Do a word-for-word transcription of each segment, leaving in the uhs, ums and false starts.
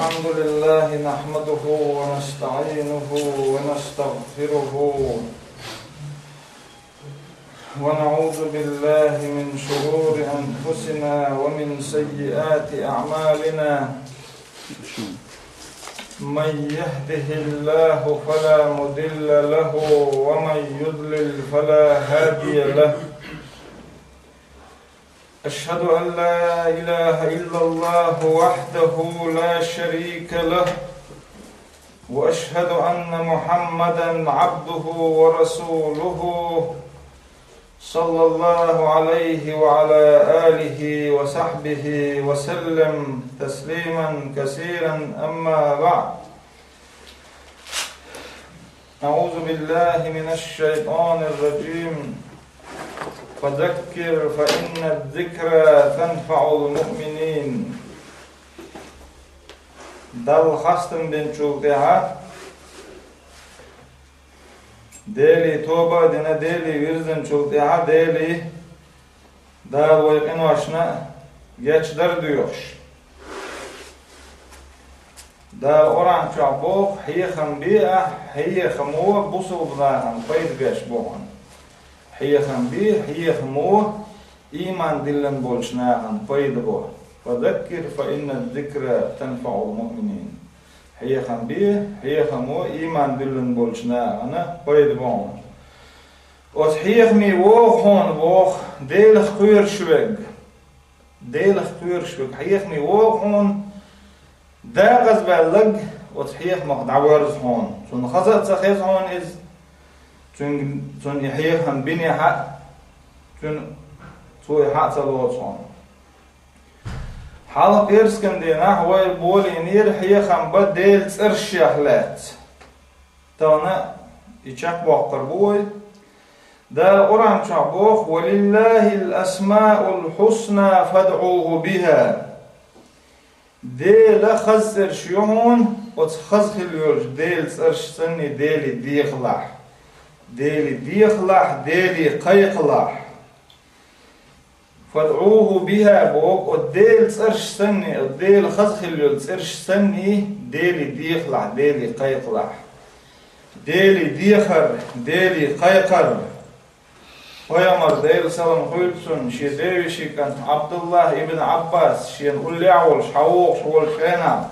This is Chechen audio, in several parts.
الحمد لله نحمده ونستعينه ونستغفره، ونعوذ بالله من شرور أنفسنا ومن سيئات أعمالنا. من يهده الله فلا مضل له، ومن يضلل فلا هادي له. أشهد أن لا إله إلا الله وحده لا شريك له، وأشهد أن محمدا عبده ورسوله، صلى الله عليه وعلى آله وصحبه وسلم تسليما كثيرا. أما بعد، أعوذ بالله من الشيطان الرجيم. فذكر فإن الذكرى تنفع المؤمنين. Далла хастам бинчул тӀехьа, Деле тоба а дина, Деле вирзинчул тӀехьа, Деле Дала вай къиношна гечдар доьхуш. Дала Къуръан чохь боху: «Хьехам бе ахь, хьехамо бусалба нахана пайда беш бу хьуна». Хьехам бе, хьехамо ийман диллина болчу нахана пайда бо. «Фазаккир, фа инна зикра танфаул муъминин». Хьехам бе, хьехамо ийман диллина болчу нахана пайда бо хьуна. Оцу хьехаме вогӀу хьуна боху Делах кхоьруш верг. Делах кхоьруш верг хьехаме вогӀу хьуна, декъазбаьлларг оцу хьехамах дӀаверза хьуна. Цунна хаза а ца хеза хьуна иза, цуьнга, цунна и хьехам бинехь а, цуьнан, цо и хьа а ца лоцу хьуна. Хьалха пӀераскан дийнахь вай болийнера хьехам бан Делан цӀерашех лаьцна. Тахана и чекхбоккхур бу вай. Дала Къуръан чохь боху: «Ва лиллахил асмаул хьусна фадӀуху биха». Делан хаза цӀераш ю хьуна, оцу хаза хилла йолчу Делан цӀераш санна Деле дехалахь. Деле дехалахь, Деле кхайкхалахь. «ФадӀуху биха», боху, оцу Делан цӀераш санна, оцу Делан хаза хилла йолу цӀераш санна, Деле дехалахь, Деле кхайкхалахь. Деле дехар, Деле кхайкхар. Пайхамар, Делан салам хуьлда цунна, шен девешин кӀант Ӏабдуллах ибн Ӏаббас шена уллехь а волуш, схьавогӀуш волчу хенахь,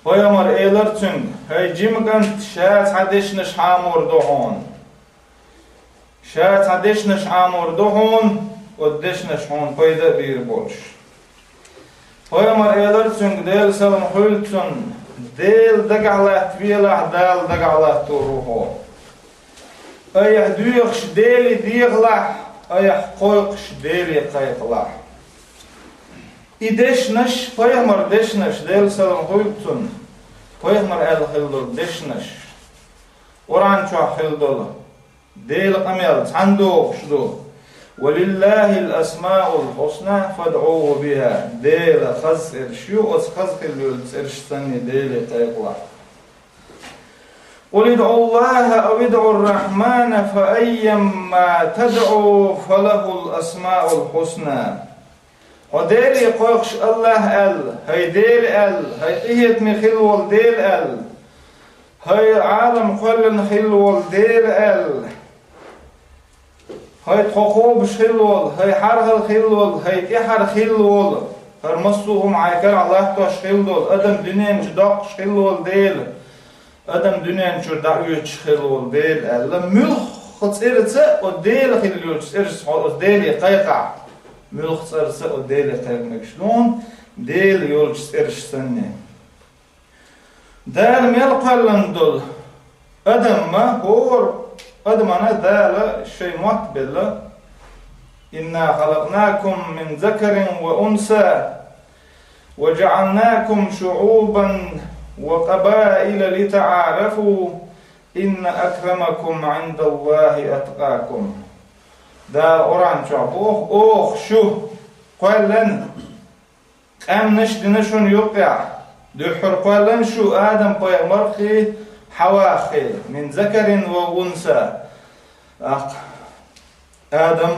Пайхамар элира цуьнга: «ХӀай жима кӀант, ша цхьа дешнаш Ӏамор ду хьуна. Ша цхьа дешнаш Ӏамор ду хьуна, оцу дешнаш хьуна пайда а бийр болуш». Пайхамар элира цуьнга, Делан салам хуьлда цунна: «Дела дагахь латтавелахь, Дала дагахь латтор ву хьо. Айхьа доьхуш Деле дехалахь, айхьа кхойкхуш Деле кхайкхалахь». И дешнаш, пайхамар дешнаш, Делан салам хуьлда цунна, пайхамар аьлла хилла долу дешнаш, Къуръан чохь хилла долу Делан къамел цхьаьна догӀуш ду: «Ва лиллахил асмаул хьусна фадӀуху биха». Делан хаза цӀераш ю, оцу хаза хилла йолу цӀераш санна Деле кхайкхалахь. «Къул идӀу Аллаха ав идӀу Рахьмана, фа айямма тадӀу, фалахул асмаул хьусна». Хьо Деле кхойкхуш Аллах аьлла, хӀай Дела аьлла, хӀай къинхетаме хилла волу Дела аьлла, хӀай Ӏалам кхоьллина хилла волу Дела аьлла, хӀай тхо кхобуш хилла волу, хӀай хьархалла хилла волу, хӀай тӀаьхьара хилла волу, хӀара массо а хӀума хьайн карахь латтош хилла долу, адам дуьнен чу доккхуш хилла волу Дела, адам дуьнен чуьра дӀаоьцуш хилла волу Дела аьлла, муьлхха цӀерца оцу Дела хилла йолчу цӀерашца хьо оцу Деле кхайкхахь, муьлхха цӀерца оцу Деле кхайкха мегаш ду хьуна, Дела йолчу цӀераш санна. Дала мел кхоьллина долу адам ма, хӀора адамана Дала шайн мотт белла: «Инна халакънакум мин закарин ва унса, ва жаӀалнакум шуӀубан ва къабаила литаӀарафу, инна акрамакум Ӏиндаллахи аткъакум». Дала Къуръан чохь боху: «Оха шу кхоьллина, къаьмнаш дина шуна юккъехь, дуьххьара кхоьллина шу Адам-пайхамарххий, Хьаваххий, мин закарин ва унса». ТӀаккха Адам,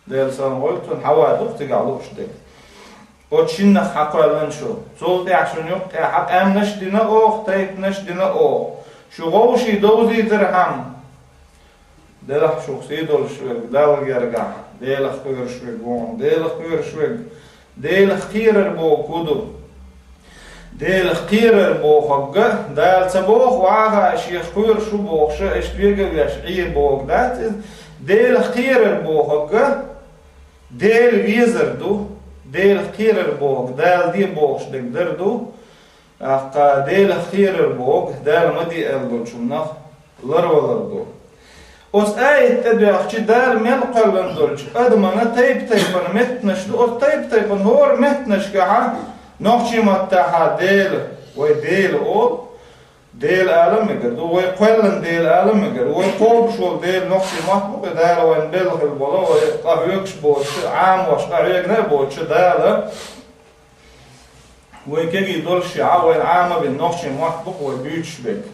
Делан салам хуьлда цунна, Хьава ду-кх цигахь лууш дерг. Оцу шиннах хьакхоьллина шу. Цул тӀаьхьа шуна юккъехь къаьмнаш а дина оха, тайпанаш а дина оха. Шу вовший довзийтархьама, делахь шух сий долуш верг, Далла гергахь, Делах кхоьруш верг ву хьуна, Делах кхоьруш верг, Делах кхерар бохург хӀун ду? Делах кхерар бохург а, Дала ца боху ваха, Шех кхоьруш ву бохуш, иштта вега а веш, Ӏийр бохург дац иза. Делах кхерар бохург а, Дела везар ду, Делах кхерар бохург, Дала де бохуш дерг дар ду, тӀаккха Делах кхерар бохург, Дала ма де аьлла долчунах ларвалар ду. Оцу аят тӀе доьгӀчи Дала мел кхоьллина долчу адамана тайп-тайпана меттанаш ду, оцу тайп-тайпана хӀора меттанашкахьа нохчийн маттахьа Дела, вай Дела олу, Дела ала мегар ду, вай кхоьллина Дела ала мегар, вай кхобуш волу Дела нохчийн мотт бу, кху Дала вайна белла хила болу, вай къахьоьгуш боцучу, Ӏамош къахьоьгна а боцучу Дала, вай кегий долуш а, вайна Ӏама бина нохчийн мотт бу-кх вай буьйцуш берг.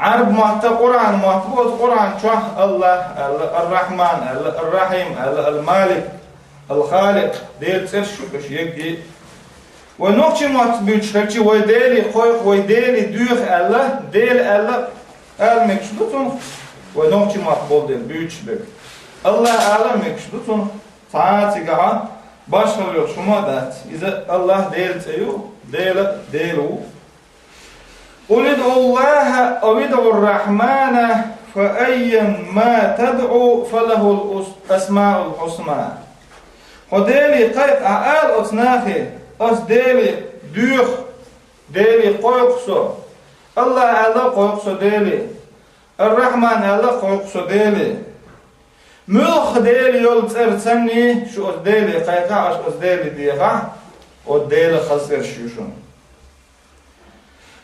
Ӏарб матта Къуръан мотт бу, оцу Къуръан чохь Аллах аьлла, Ар-Рахьман аьлла, Ар-Рахьим аьлла, Ал-Малик, Ал-Халикъ, Делан цӀераш ю уьш егги. Вай нохчийн мотт буьйцуш хилчи, вай Деле кхойкху, вай Деле доьху аьлла, Дела аьлла, ала мегаш ду цунах, вай нохчийн мотт болу дела буьйцуш берг. Аллах ала мегаш ду цунах, цхьа а цигахьа башхалла йолуш хӀума а дац. Иза Аллах Делан цӀе ю, Дела Дела ву. قل ادعوا الله أو ادعوا الرحمن فأيا ما تدعوا فله الأس-، الأسماء الحسنى. Хьо Деле кхайкха, ала оцу нахе, ас Деле доьху, Деле кхойкху со. Аллах аьлла кхойкху со Деле. Ар-Рахьман аьлла кхойкху со Деле. Муьлхха Дела йолу цӀера санний, шу оцу Деле кхайкха, аш оцу Деле дехахь, оцу Делан хаза цӀераш ю шуна.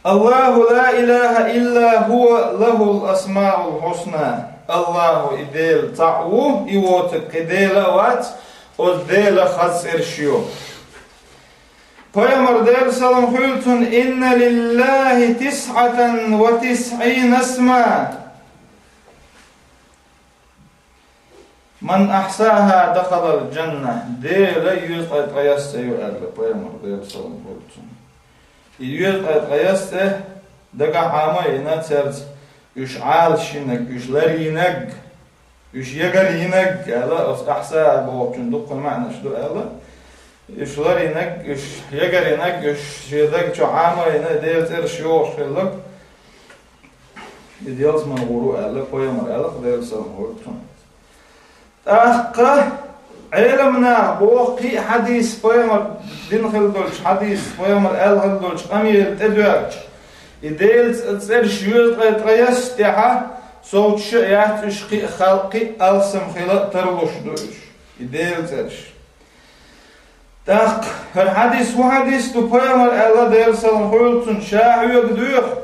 Аллаху ла илаха илла хува лахул асмаул хьусна. Аллаху и Дела цхьаъ ву, и воцург кхин Дела а вац, оцу Делан хаза цӀераш ю. Пайхамар Делан салам хуьлу цунна: «Инна лиллахи тисъатан ва тисъина асма». «Ман ахьсаха дахалал джанна», Дела йоьзткъе ткъайесна цӀе ю аьлла пайхамар, Делан салам хуьлу цунна. И йоьзткъе ткъайесна цӀе дагахь Ӏама а йина цаьрца, уьш Ӏалашйинарг, уьш ларйинарг, уьш ягарйинарг аьлла, оцу ахьса бохучун дуккха маьӀнаш ду аьлла. Уьш ларйинарг, уьш ягарйинарг, уьш шен даг чу Ӏама а йина, Делан цӀераш йохуш хилларг, иза ялсамане гӀур ву аьлла, пайхамар аьлла-кх, Делан салам хуьлу цунна. ТӀаккха Ӏеламнаха боху кхин а хьадис, пайхамар дина хила долчу хьадис, пайхамар аьлла хила долчу къамелан тӀедоьгӀча, и Делан цӀ-, цӀераш йоьзткъе ткъайесна тӀехьа совцуш а яц уьш кхин а халкъ, кхин а алсам хила а тарлуш ду уьш, и Делан цӀераш. ТӀаккха хӀара хьадис ву хьадис ду, пайхамар аьлла, Делан салам хуьлу цунна, ша хьоьга доьху: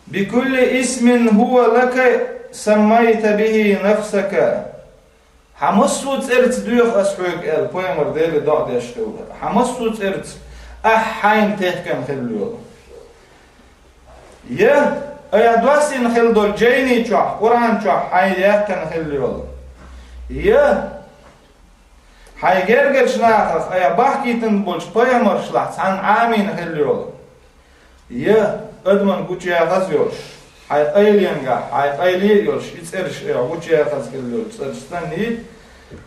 «Бикулли исмин хува лака саммайта бихи нафсака». Хьан массо а цӀерца доьху ас хьоьга аьлла, пайхамар Деле доӀа деш хилла. Хьан массо а цӀерца, ахь хьайна техкан хилла йолу. Я айхьа доссийна хила долу жайни чохь, Къуръан чохь хьайна яьккхина хилла йолу. Я хьайн гергарчу нахах айхьа бахкийтина болчу пайхамаршлахь цхьаьна Ӏамийна хилла йолу. Я адаман гучуяхаза йолуш, хьайн къайленгахь, хьайн къайле а йолуш, и цӀераш айхьа гучуяхаза хилла йолу цӀераш санний,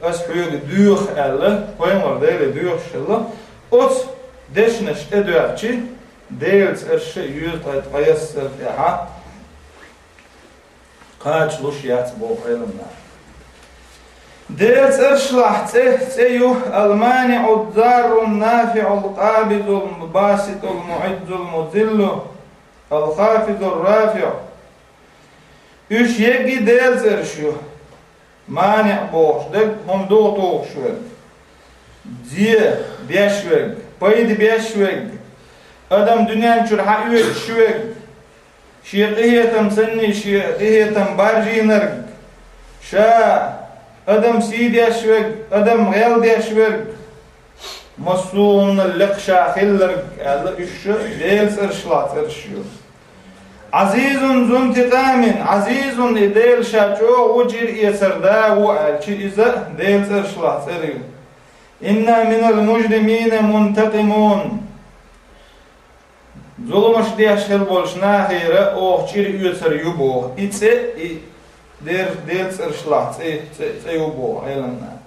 ас хьоьга доьху аьлла, пайхамар Деле доьхуш хилла, оцу дешнаш тӀедоьгӀчи, Делан цӀераш а йоьзткъе ткъайесна цӀера тӀехьа кхачалуш яц боху Ӏеламнаха. Делан цӀерашлахь цӀе, цӀе ю: Ал-МаниӀу, Ад-Дарру, Ан-Нафиъу, Ал-Къабизу, Ал-Баситу, Ал-МуӀиззу, Ал-Музиллу, Ал-Хафизу, Ар-Рафиъу. Уьш егги Делан цӀераш ю. МаниӀ бохуш дерг, хӀума догӀа тухуш верг. Зе беш верг, пайда беш верг, адам дуьнен чуьра хьаоьцуш верг, шен къинхетам санний, шен къинхетам баржийнарг, ша адам сий деш верг, адам гӀел деш верг, массо а хӀуманал лекха ша хилларг аьлла, уьш шу Делан цӀерашлахь цӀераш ю. Ӏазизун зунтикъамин, Ӏазизун, и Дела ша чӀогӀа ву, чӀир эцар да ву аьлчи, иза Делан цӀерашлахь цӀера ю. إنا من المجرمين منتقمون. Зуламаш деш хила болчу нахера оха чӀир оьцур ю боху. И цӀе, и дер-, Делан цӀершлахь цӀе, цӀе, цӀе ю боху Ӏеламнаха.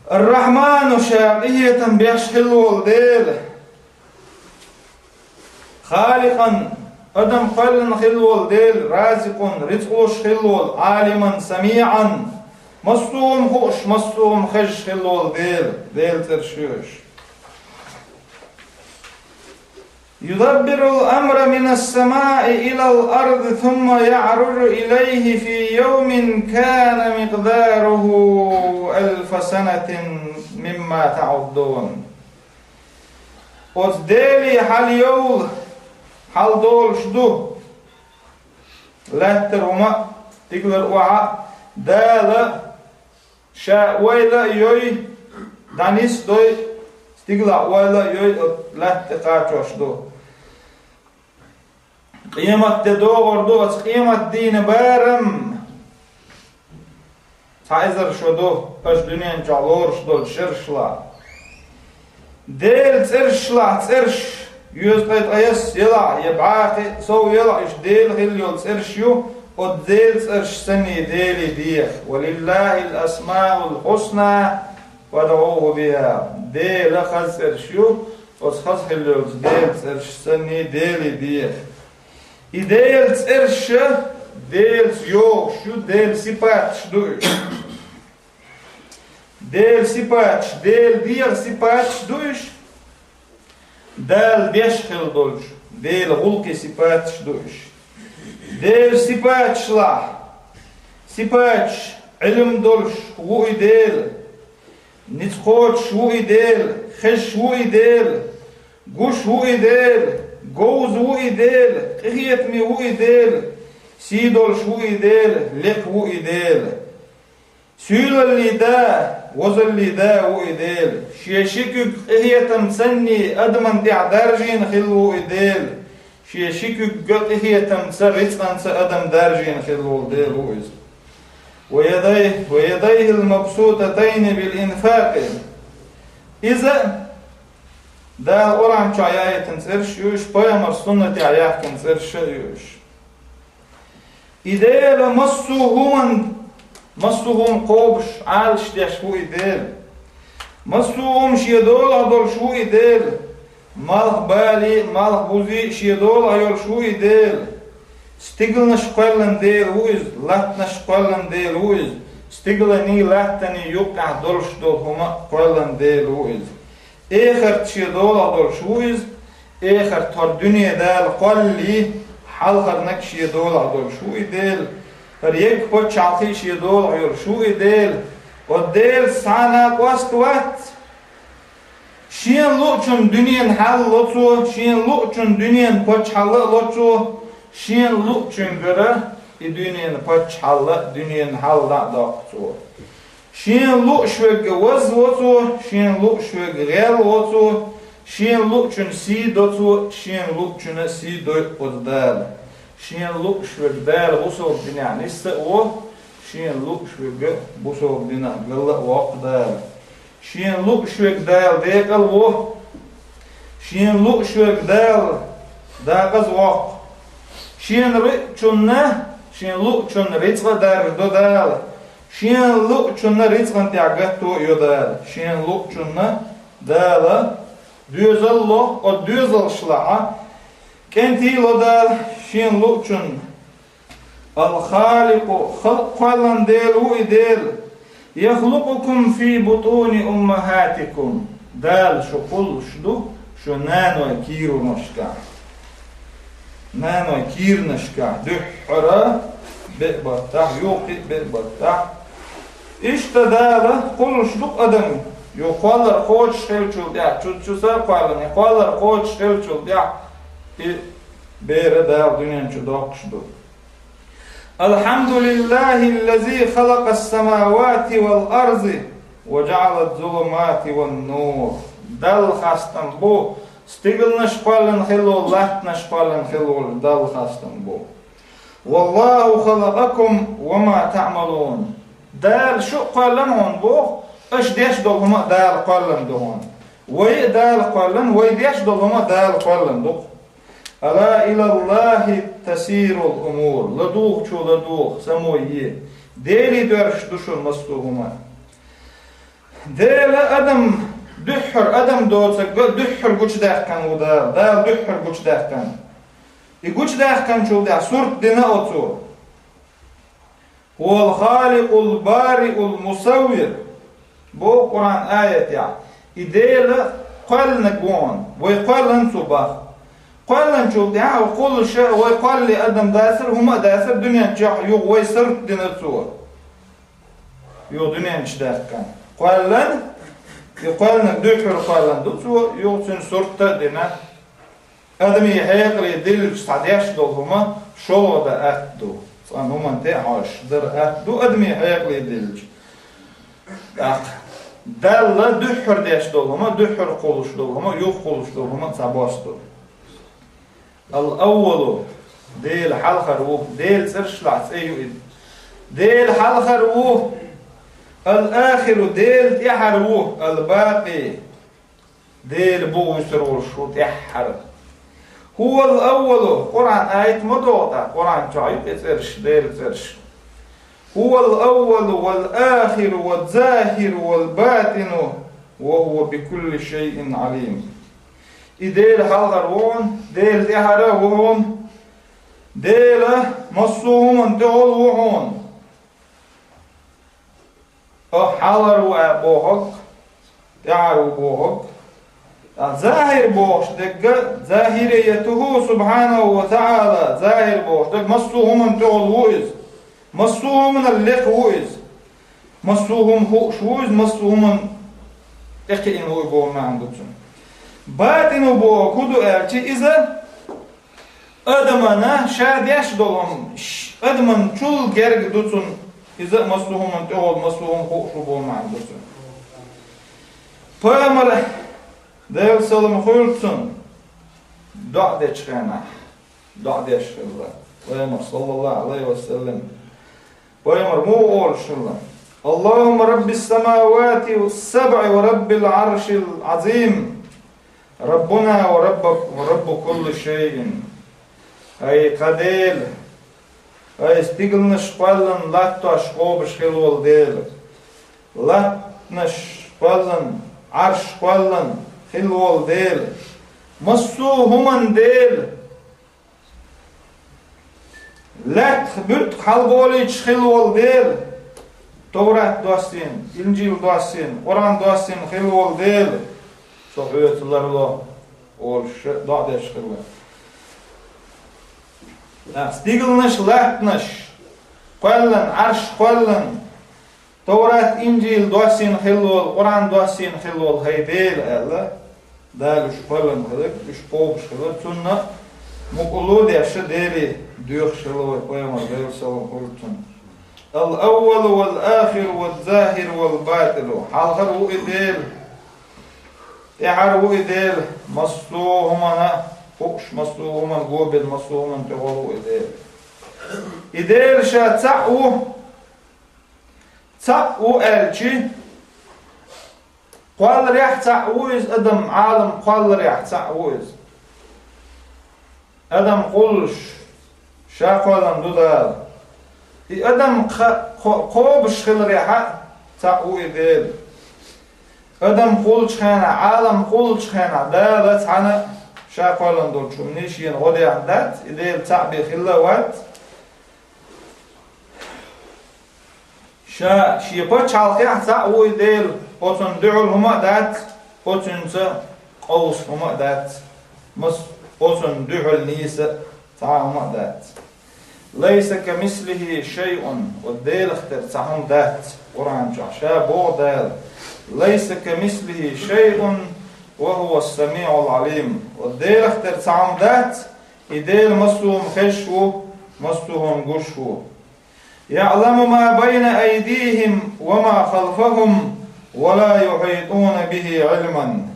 Ар-Рахьману, ша къинхетам беш хила волу Дела. Халикъан, адам кхоьллина хила волу Дела, Разикъун, рицкъ луш хила волу, Ӏалиман, самиӀан, массо а хӀума хууш, массо а хӀума хезаш хила волу Дела, Делан цӀераш ю уьш. يدبر الأمر من السماء إلى الأرض ثم يعرج إليه في يوم كان مقداره ألف سنة مما تعدون. Оцу Деле хьалайовла, хьалдолуш ду лаьттара хӀума а, стигалара охьа а. Дала ша ойла а йой, дӀанисдой, стигалахь ойла а йой, оцу лаьтта тӀе кхачош ду. Къематде догӀур ду оцу къематдийнан барам. Цхьа эзар шо ду аша дуьнен чохь лоруш долчу шершлахь. Делан цӀершлахь цӀерш, оьзткъе ткъайесна елахь, я бӀе кхин а сов елахь, уьш Делан хилла йолу цӀерш ю, оцу Делан цӀерш санний Деле деха. ولله الأسماء الحسنى فادعوه بها. Делан хаза цӀерш ю, оцу хаза хилла йолчу Делан цӀерш санний Деле деха. И Делан цӀерш Делаца йогӀуш ю, Делан сипаташ ду уьш. Делан сипаташ, Делан дегӀан сипаташ ду уьш. Дала деш хила долчу Делан гӀуллакхийн сипаташ ду уьш. Делан сипаташлахь, сипаташ, Ӏилма долуш ву и Дела. Ницкъ кхочуш ву и Дела, хезаш ву и Дела, гуш ву и Дела, говза ву и Дела, къинхетаме ву и Дела, сий долуш ву и Дела, лекха ву и Дела. Суьйлаллин Да, возаллин Да ву и Дела. Шен ши куьг къинхетам санний адаман тӀехь даржийна хилла ву и Дела. Шен ши куьгга къинхетамца, рицкъанца адам даржийна хилла волу Дела ву иза. ويديه، ويديه المبسوطتين بالإنفاق. Иза Дала Къуръан чохь яийтина цӀераш ю уьш, пайхамар суннатехь яхкина цӀераш а ю уьш. И Дела массо а хӀуман, массо а хӀума кхобуш, Ӏалаш деш ву и Дела. Массо а хӀума шен долахь долуш ву и Дела. Малх балий, малх бузий шен долахь йолуш ву и Дела. Стигалнаш кхоьллина Дела ву иза, латтанаш кхоьллина Дела ву иза. Стигаланий, латтаний юккъехь долуш долу хӀума кхоьллина Дела ву иза. Эхарт шен долахь долуш ву иза, эхарт хӀара дуьне Дала кхоллале, хьалхарниг шен долахь долуш ву и Дела, хӀара егга пачхьалкхе шен долахь йолуш ву и Дела. Оцу Делаца цхьа а накъост вац. Шена луъучунна дуьненан хьал а ло Цо, шена луъучунна дуьненан пачхьалла а ло Цо, шена луъучуьнгара и дуьненан пачхьалла а, дуьненан хьал а дӀа а доккху Цо. Шена лууш верг ваза во Цо, шена лууш верг гӀел во Цо, шена луучун сий до Цо, шена луучун сий дой оцу Дала. Шена лууш верг Дала бусалба динехь нисса а во, шена лууш верг бусалба динах галла а воккху Дала. Шена лууш верг Дала декъал во, шена лууш верг Дала дакъаза воккху. Шена луучунна, шена луучунна рицкъа а даржадо Дала. Шена луучунна рицкъан тӀехь гатто а йо Дала. Шена луучунна Дала доьзал ло, оцу доьзалшлахь кӀентий ло Дала шена луучунна. Ал-Халикъу, халкъ кхоьллина Дела ву и Дела. Яхлукъукум фи бутуни уммахатикум. Дала шу кхуллуш ду, шу нанойн кийранашкахь. Нанойн кийранашкахь дуьххьара беа баттахь, юххе а беа баттахь. Иштта Дала кхуллуш ду адам, юха кхоллар кхочуш хилчул тӀаьхьа, чу, чу са а кхоьллина, кхоллар кхочуш хилчул тӀаьхьа, и бер а Дала дуьнен чу доккхуш ду. Алхьамдулиллахиллази халакъас-самавати вал арзи ва жаъалаз-зулумати ван-нур. Далла хастам бу, стигалнаш кхоьллина хилла, латтанаш кхоьллина хилла волу Далла хастам бу. Валлаху халакъакум ва ма таъмалун. Дала шу а кхоьллина хьуна боху, Аша деш долу хӀума а Дала кхоьллина ду хьуна. Вай а Дала кхоьллина, вай деш долу хӀума а Дала кхоьллина ду-кх. «Ала илаллахи тасирул умур». ЛадугӀучо ладугӀу, само е. Деле доьрзуш ду шуна массо а хӀума. Дела адам дуьххьара, адам доцург а дуьххьара гучудаьккхина ву Дала. Дала дуьххьара гучудаьккхина. И гучудаьккхинчул тӀаьхьа сурт дина оцо. «Хьувал халикъул бариул мусаввир», боху Къуръан аятехь, и Дела кхоьллинарг ву хьуна, вай кхоьллина цо боху. Кхоьллинчул тӀаьхьа кхуллуш а вай кхоллале адам дацара, хӀума а дацара, дуьнен чохь юха вай сурт дина цо. Юха дуьнен чу даьккхина. Кхоьллина, и кхоьллинарг дуьххьара кхоьллина ду цо, юха цуьнан сурт а дина. Адамийн хьекъале диллича цхьа деш долу хӀума шолгӀа дан атта ду. Цкъа хӀуманна тӀе а хьожуш дар атта ду адамийн хьекъале диллича. ТӀаккха Далла дуьххьара деш долу хӀума, дуьххьара кхуллуш долу хӀума, юха кхуллуш долу хӀума цхьабосса ду. Ал-Аввалу, Дела хьалхара ву, Делан цӀершлахь цӀе ю иза. Дела хьалхара ву. Ал-Ахиру, Дела тӀаьхьара ву. Ал-Бакъи, Дела бух вуьсур волуш ву тӀаьххьара. Хьувал аввалу, Къуръан аят ма догӀу тӀаккха, Къуръан чохь ю и цӀераш, Делан цӀераш. Хьувал аввалу вал ахиру вал захиру вал батину ва хьува бикулли шайин Ӏалим. И Дела хьалхара ву хьуна, Дела тӀаьхьара ву хьуна, Дела массо а хӀуманна тӀехула ву хьуна. Оха хьалхара ву аьлла бохург, тӀаьхьара ву бохург. ТӀаккха захир бохуш дерг а, захириятуху субхьанаху ва таӀала, захир бохуш дерг массо а хӀуманна тӀехула ву иза. Массо а хӀуманал лекха ву иза. Массо а хӀума хууш ву иза, массо а хӀуманна тӀекхиъна ву и боху маьӀна ду цуьнан. Батину бохург хӀун ду аьлча, иза адамана ша деш долу хӀума, ш-, адаман чул герга ду цунна, иза а массо а хӀуманна тӀехула, массо а хӀума хууш ву боху маьӀна ду цуьнан. Пайхамар, Делан салам хуьлда цунна, доӀа дечу хенахь, доӀа деш хилла. Пайхамар, саллаллаху Ӏалайхи ва саллам, Пайхамар муха олуш хилла: «Аллахумма раббис самавати сабъи ва раббил Ӏаршил Ӏазим, раббуна ва рабба, ва раббу кулли шайин». Ай, кха Дела, ай, стигланаш кхоьллина, латтош кхобуш хилла волу Дела, латтанаш кхоьллина, Ӏарш кхоьллина хилла волу Дела, массо а хӀуманна Дела, лаьттах буьртиг хьалаболуьйтуш хилла волу Дела, Товрат доссийна, Инжил доссийна, Къуръан доссийна хилла волу Дела, со хьоьца ларло, олуш доӀа деш хилла. ТӀаккха стигланаш, латтанаш кхоьллина, Ӏарш кхоьллина, Товрат, Инжил доссийна хилла волу, Къуръан доссийна хилла волу хӀай Дела аьлла, Дала уьш кхоьллина хиларг, уьш кхобуш хиларг, цунна мукъарло а деш, Деле доьхуш хилла вай пайхамар, Делан салам хуьлда цунна. Ал-аввалу вал-ахиру ваз-захиру вал-батину. Хьалхара ву и Дела, тӀаьхьара ву и Дела, массо а хӀуманна хууш, массо а хӀуманна го бина, массо а хӀуманна тӀехула ву и Дела. И Дела ша цхьаъ ву, цхьаъ ву аьлча, кхолларехь цхьаъ ву иза адам, Ӏалам кхолларехь цхьаъ ву иза. Адам кхуллуш, ша кхоьллина ду Дала. И адам кха-, кхо-, кхобуш хиларехь а цхьаъ ву и Дела. Адам кхуллучу хенахь, Ӏалам кхуллучу хенахь Дала цхьаьна а ша кхоьллина долчу хӀумане шена гӀо дехна дац, и Дела цхьаъ бен хилла а вац. Ша шен пачхьалкхехь цхьаъ ву и Дела, оцунна дуьхьал хӀума а дац, оцуьнца къовса хӀума а дац, мас-, оцунна дуьхьал нийса а цхьа а хӀума а дац. «Лайса камислихи шайъун», оцу Делах тера цхьа хӀума дац, Къуръан чохь ша боху Дала: «Лайса камислихи шайъун ва хьува ас-самиъул Ӏалим». Оцу Делах тера цхьа хӀума дац, и Дела массо а хӀума хезаш ву, массо а хӀума гуш ву. «ЯӀламу ма байна айдихим ва ма халфахум, ва ла юхьитуна бихи Ӏилман».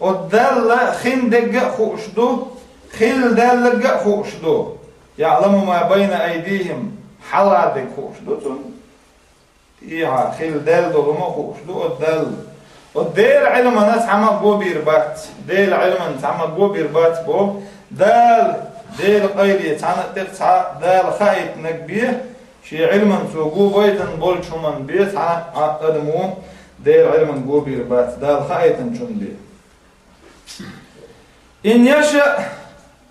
Оцу Далла хин дерг а хууш ду, хилла даьлларг а хууш ду. «ЯӀламу ма байна айдихим», хьалха дерг хууш ду цунна. Иа хила Дала долу ма хууш ду оцу Далла. Оцу Делан Ӏилманна цхьамма а го бийр бац. Делан Ӏилманна цхьамма а го бийр бац бо. Дала, Делан къайле цхьана а тӀекъа цхьа Дала хаийтинарг бен, шен Ӏилманна цо го байтина болчу хӀуманна бен, цхьана а адамо Делан Ӏилманна го бийр бац, Дала хаийтинчунна бен. Ин яша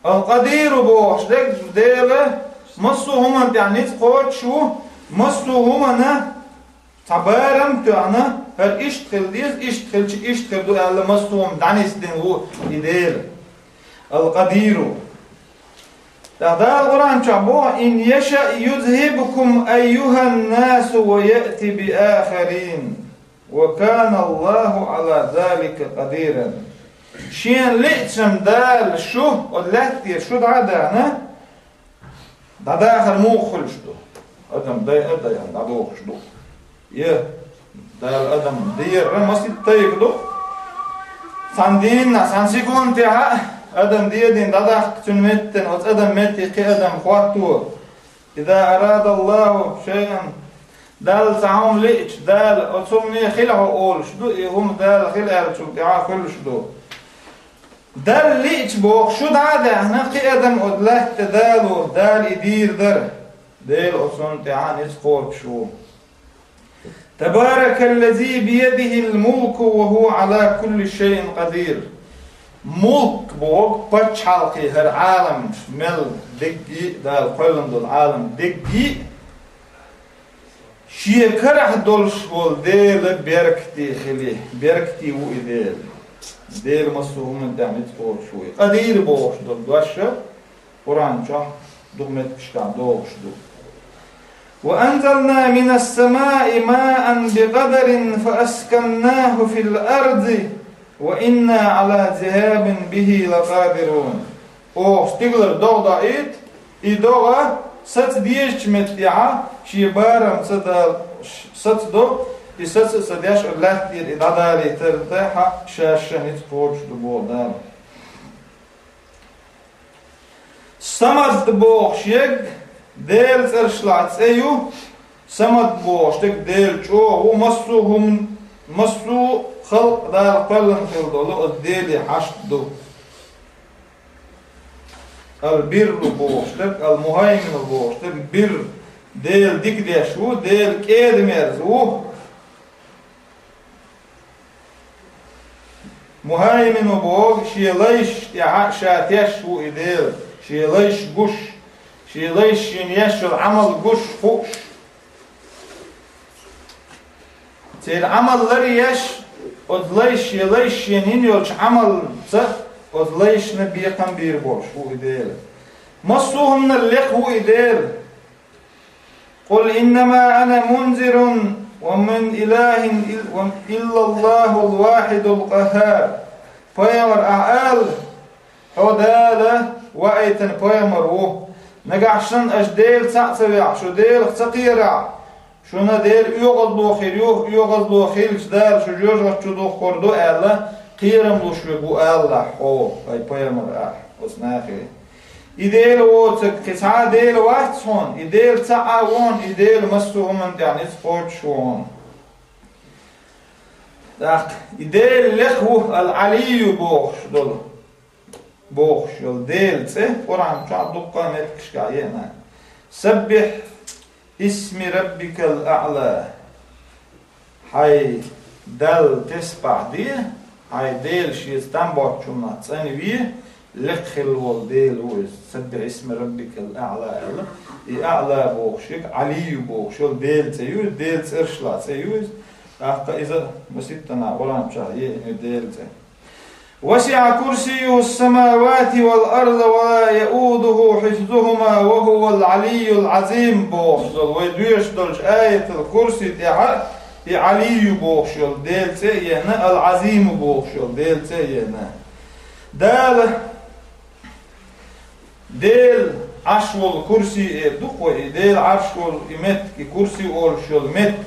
ал-Къадиру бохуш дерг Дела массо а хӀуманна тӀехь ницкъ кхочуш ву, массо а хӀуманна цхьа барам а тоьхна, хӀара иштта хила деза, иштта хилча, иштта хир ду аьлла, массо а хӀума дӀанисдина ву и Дела. Ал-Къадиру. ТӀаккха Дала Къуръан чохь боху: «Ин яша юзхибкум айюхан-насу ва яъти би ахарин». «Ва кана Аллаху Ӏала залика къадиран». Шена лиъча Дала шу, оцу лаьттера шу дӀа а дахана, дӀадахар муха хуьлуш ду? Адам дайа а дайна дӀадохуш ду. Я Дала адам дера масийтта тайпа ду. Цхьана дийнахь, цхьана секундехь а адам дедина дӀадахка цуьнан меттана, оцу адам метте кхин адам хӀотто. «Иза арада Аллаху шайъан», Далла цхьа хӀума лиъча, Дала оцу хӀумане хила хьо олуш ду, и хӀума Дала хила аьллачул тӀаьхьа хуьлуш ду. Далла лиъча боху шу дӀа а даьхна, кхин адам оцу лаьтта тӀе далор, Дала и дийр дара. Дела оцунна тӀаьхьа ницкъ кхочуш ву. «Табаракаллази биядихил мулку ва хӀува Ӏала кулли шайъин къадир». Мулк боху пачхьалкхе, хӀара Ӏалам мел дегги а, Дала кхоьллина долу Ӏалам дегги а шен карахь долуш волу Дела беркате хили, беркате ву и Дела. Дела массо а хӀуманна тӀехь ницкъ кхочуш ву и. Къадир бохуш долу дош а Къуръан чохь дукха меттигашкахь догӀуш ду. «Ва анзална минас-самаи маан бикъадарин фа асканнаху фил арди, ва инна Ӏала зихабин бихи лакъадирун». Оха стигалара догӀа доуьйту, и догӀа саца дезачу меттехь шен барам ца дала, саца до, и саца а ца деш, лаьттера и дӀадалийтар тӀехь а ша-ша ницкъ кхочуш ду боху Дала. Самад бохуш ерг Делан цӀерашла цӀе ю, Самад бохуш дерг Дела чӀогӀа ву, массо а хӀума, массо а халкъ Дала кхоьллина хила долу оцу Деле хьашт ду. Ал-Бирру бохуш дерг, Ал-Мухаймину бохуш дерг, бир, Дела дика деш ву, Дела кӀеда-мерза ву. Мухаймину боху, шен лайш тӀехь а ша теш ву и Дела, шен лайш гуш, шен лайш шена еш йолу Ӏамал гуш, хууш. Церан Ӏамал лар еш, оцу лайш, шен лайш шена йина йолчу Ӏамалца оцу лайшна бекхам бийр болуш ву и Дела. Массо а хӀуманал лекха ву и Дела. «Къул иннама ана мунзирун ва мин илахин ил-, ва иллаллахул вахидул къаххар». Пайхамар, ахьа ала, хьо Дала ваийтина пайхамар ву. Нагахь санна аша Дела цхьаъ ца вехь, шу Делах ца кхерахь, шуна Дела оьгӀазло хир ю, оьгӀазло хилча Дала шу жоьжахати чу духкур ду аьлла, кхерам луш верг ву алалахь хьо, хӀай пайхамар, ахьа оцу нахе. И Дела воцург кхин цхьа а Дела вац хьуна, и Дела цхьаъ а ву хьуна, и Дела массо а хӀуманна тӀехь ницкъ кхочуш ву хьуна. ТӀаккха и Дела лекха ву, Ал-Ӏалийю бохуш долу, бохуш йолу Делан цӀе Къуръан чохь дуккха а меттигашкахь еана. Саббихь исми раббикал аъла. Хьайн Далла тесбахь де, хьайн Дела шеца там боцчунна цӀанве, лекха хилла волу Дела ву иза. Саббихь исма раббикал аъла аьлла. И аъла бохуш ерг, Ӏалийю бохуш йолу Делан цӀе ю иза, Делан цӀерашла цӀе ю иза. ТӀаккха иза маситтана Къуръан чохь еана Делан цӀе. «ВасиӀа курсийюху ссамавати вал арда ва ла яудуху хьифзухума ва хӀувал Ӏалийюл Ӏазим», бохуш долу вай доьшуш долчу аятал курси тӀехь а и Ӏалийю бохуш йолу Делан цӀе а еана, Ал-Ӏазиму бохуш йолу Делан цӀе а еана. Дала Дела Ӏарш волу курси эр ду-кх вай, и Дела Ӏарш волу и меттиг, и курси олуш йолу меттиг.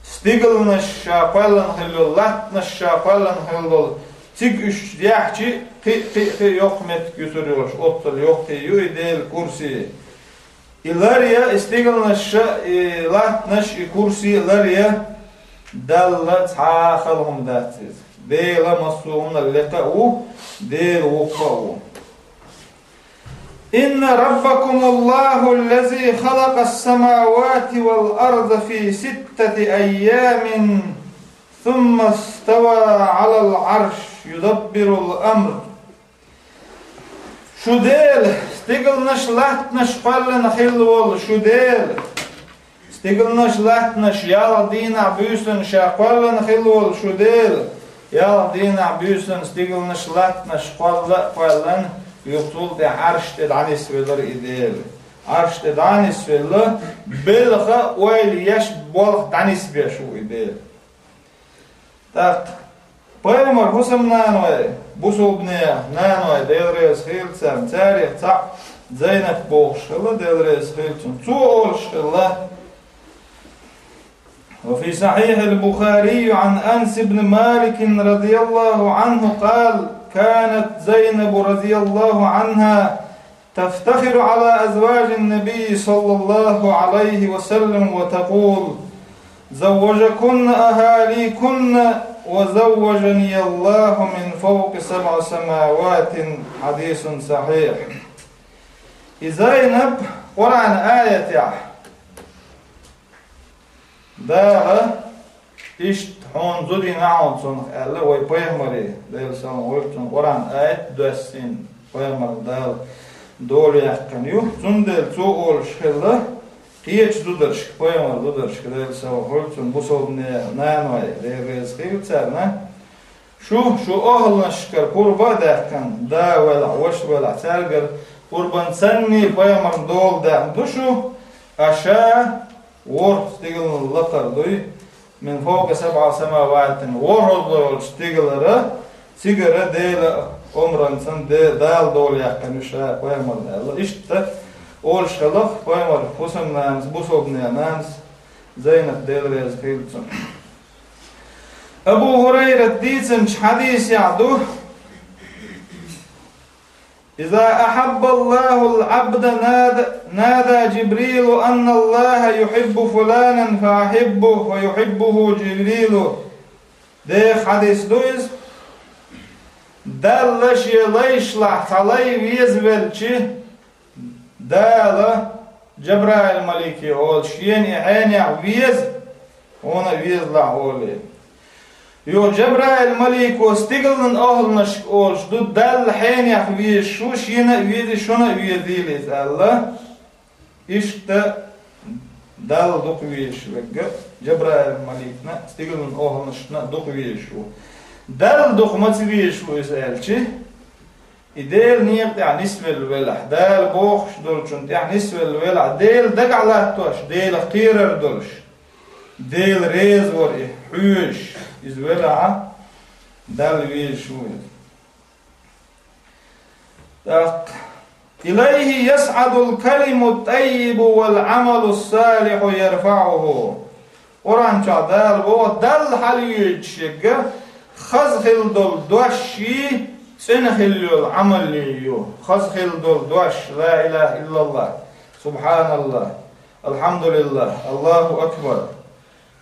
Стигалнаш ша кхоьллина хилла йолу, латтанаш ша кхоьллина хилла долу, цига уьш яьхчи, кхин а, кхин а, кхин а йоккха меттиг юьсур йолуш, оццул йоккхий ю и Делан курси. И ларъян, и стигалнаш, и латтанаш, и курси ларъян Далла цхьа а хала хӀума дац иза. Дела массо а хӀуманал лекха а ву, Дела воккха а ву. إن ربكم الله الذي خلق السماوات والأرض في ستة أيام ثم استوى على العرش يدبر الأمر. Шу Дела, стигалнаш, латтанаш кхоьллина хилла волу шу Дела. Стигалнаш, латтанаш ялх дийнахь, буьйсанна ша кхоьллина хилла волу шу Дела. Ялх дийнахь, буьйсанна стигалнаш, латтанаш кхолла а кхоьллина, юха цул тӀаьхьа Ӏарш тӀе дӀанисвелира и Дела. Ӏарш тӀе дӀанисвелла, белхан ойла еш, болх дӀанисбеш ву и Дела. ТӀаккха пайхамар хӀусамнаной, бусалбанех наной, Дела реза хила царна, царех цхьаъ Зайнаб бохуш хилла, Дела реза хила цунна. Цо олуш хилла: وفي صحيح البخاري عن أنس بن مالك رضي الله عنه قال: كانت زينب رضي الله عنها تفتخر على أزواج النبي صلى الله عليه وسلم وتقول: زوجكن أهاليكن وزوجني الله من فوق سبع سماوات. حديث صحيح. И Зайнаб Къуръан аятехь, Дала: «Иштта хьуна зуда йина хьуна цунах», — аьлла, вай пайхамаре, Делан салам хуьлда цунна, Къуръан аят доьссина пайхамарна Дала дола яьккхина ю. Цундела цо олуш хилла кхечу зударшка, пайхамаран зударшка, Делан салам хуьлда цунна, бусалбанех наной, Дела реза хила царна: «Шу, шу охӀланашкара пурба а даьккхина, да велахь, ваша велахь, цаьргара пурбан санний пайхамарна дола даьхна ду шу, а ша ворхӀ стигалан лакхара дуй, من فوق سبع سماوات, ворхӀалгӀа йолчу стигалара, цигара Делан омранца де-, Дала дола яьккхина ю ша пайхамарна», — аьлла. Иштта олуш хилла пайхамаран хӀусамнанас, бусалбанех нанас Зайнаб, Дела реза хила цунна. Абу ХӀурайрата дийцинчу хьадисехь ду: إذا أحب الله العبد نادى، نادى جبريل أن الله يحب فلانا فأحبه فيحبه جبريل. Деха хьадис ду иза. Далла шен лайшлахь цхьа лай везавелча, Дала Джабраил-малике олу: «Шена и хьенех веза, хьуна а везалахь», — олий. Юха Джабраил-малико стигалан охӀланашка олуш ду: «Далла хьенех везаш ву, шена а везий, шуна а везийла иза», — аьлла. Иштта Далла дукха везаш верг Джабраил-маликна, стигалан охӀланашна дукха везаш ву. Далла дукха маца везаш ву иза аьлча, и Делан некъа тӀехь нисвелла велахь, Дала бохуш долчунна тӀехь нисвелла велахь, Дела дагахь латтош, Делах кхерар долуш, Дела реза вар и хьоьжуш, иза велахь, Далла везаш ву иза. ТӀаккха: «إليه يصعد الكلم الطيب والعمل الصالح يرفعه». Къуръан чохь Дала боху, Далла хьалайоьдуш ерг хаза хилла долу дош а, цӀена хилла йолу Ӏамал а ю. Хаза хилла долу дош: ла илаха иллаллах, субханаллах, алхьамдулиллах, Аллаху акбар.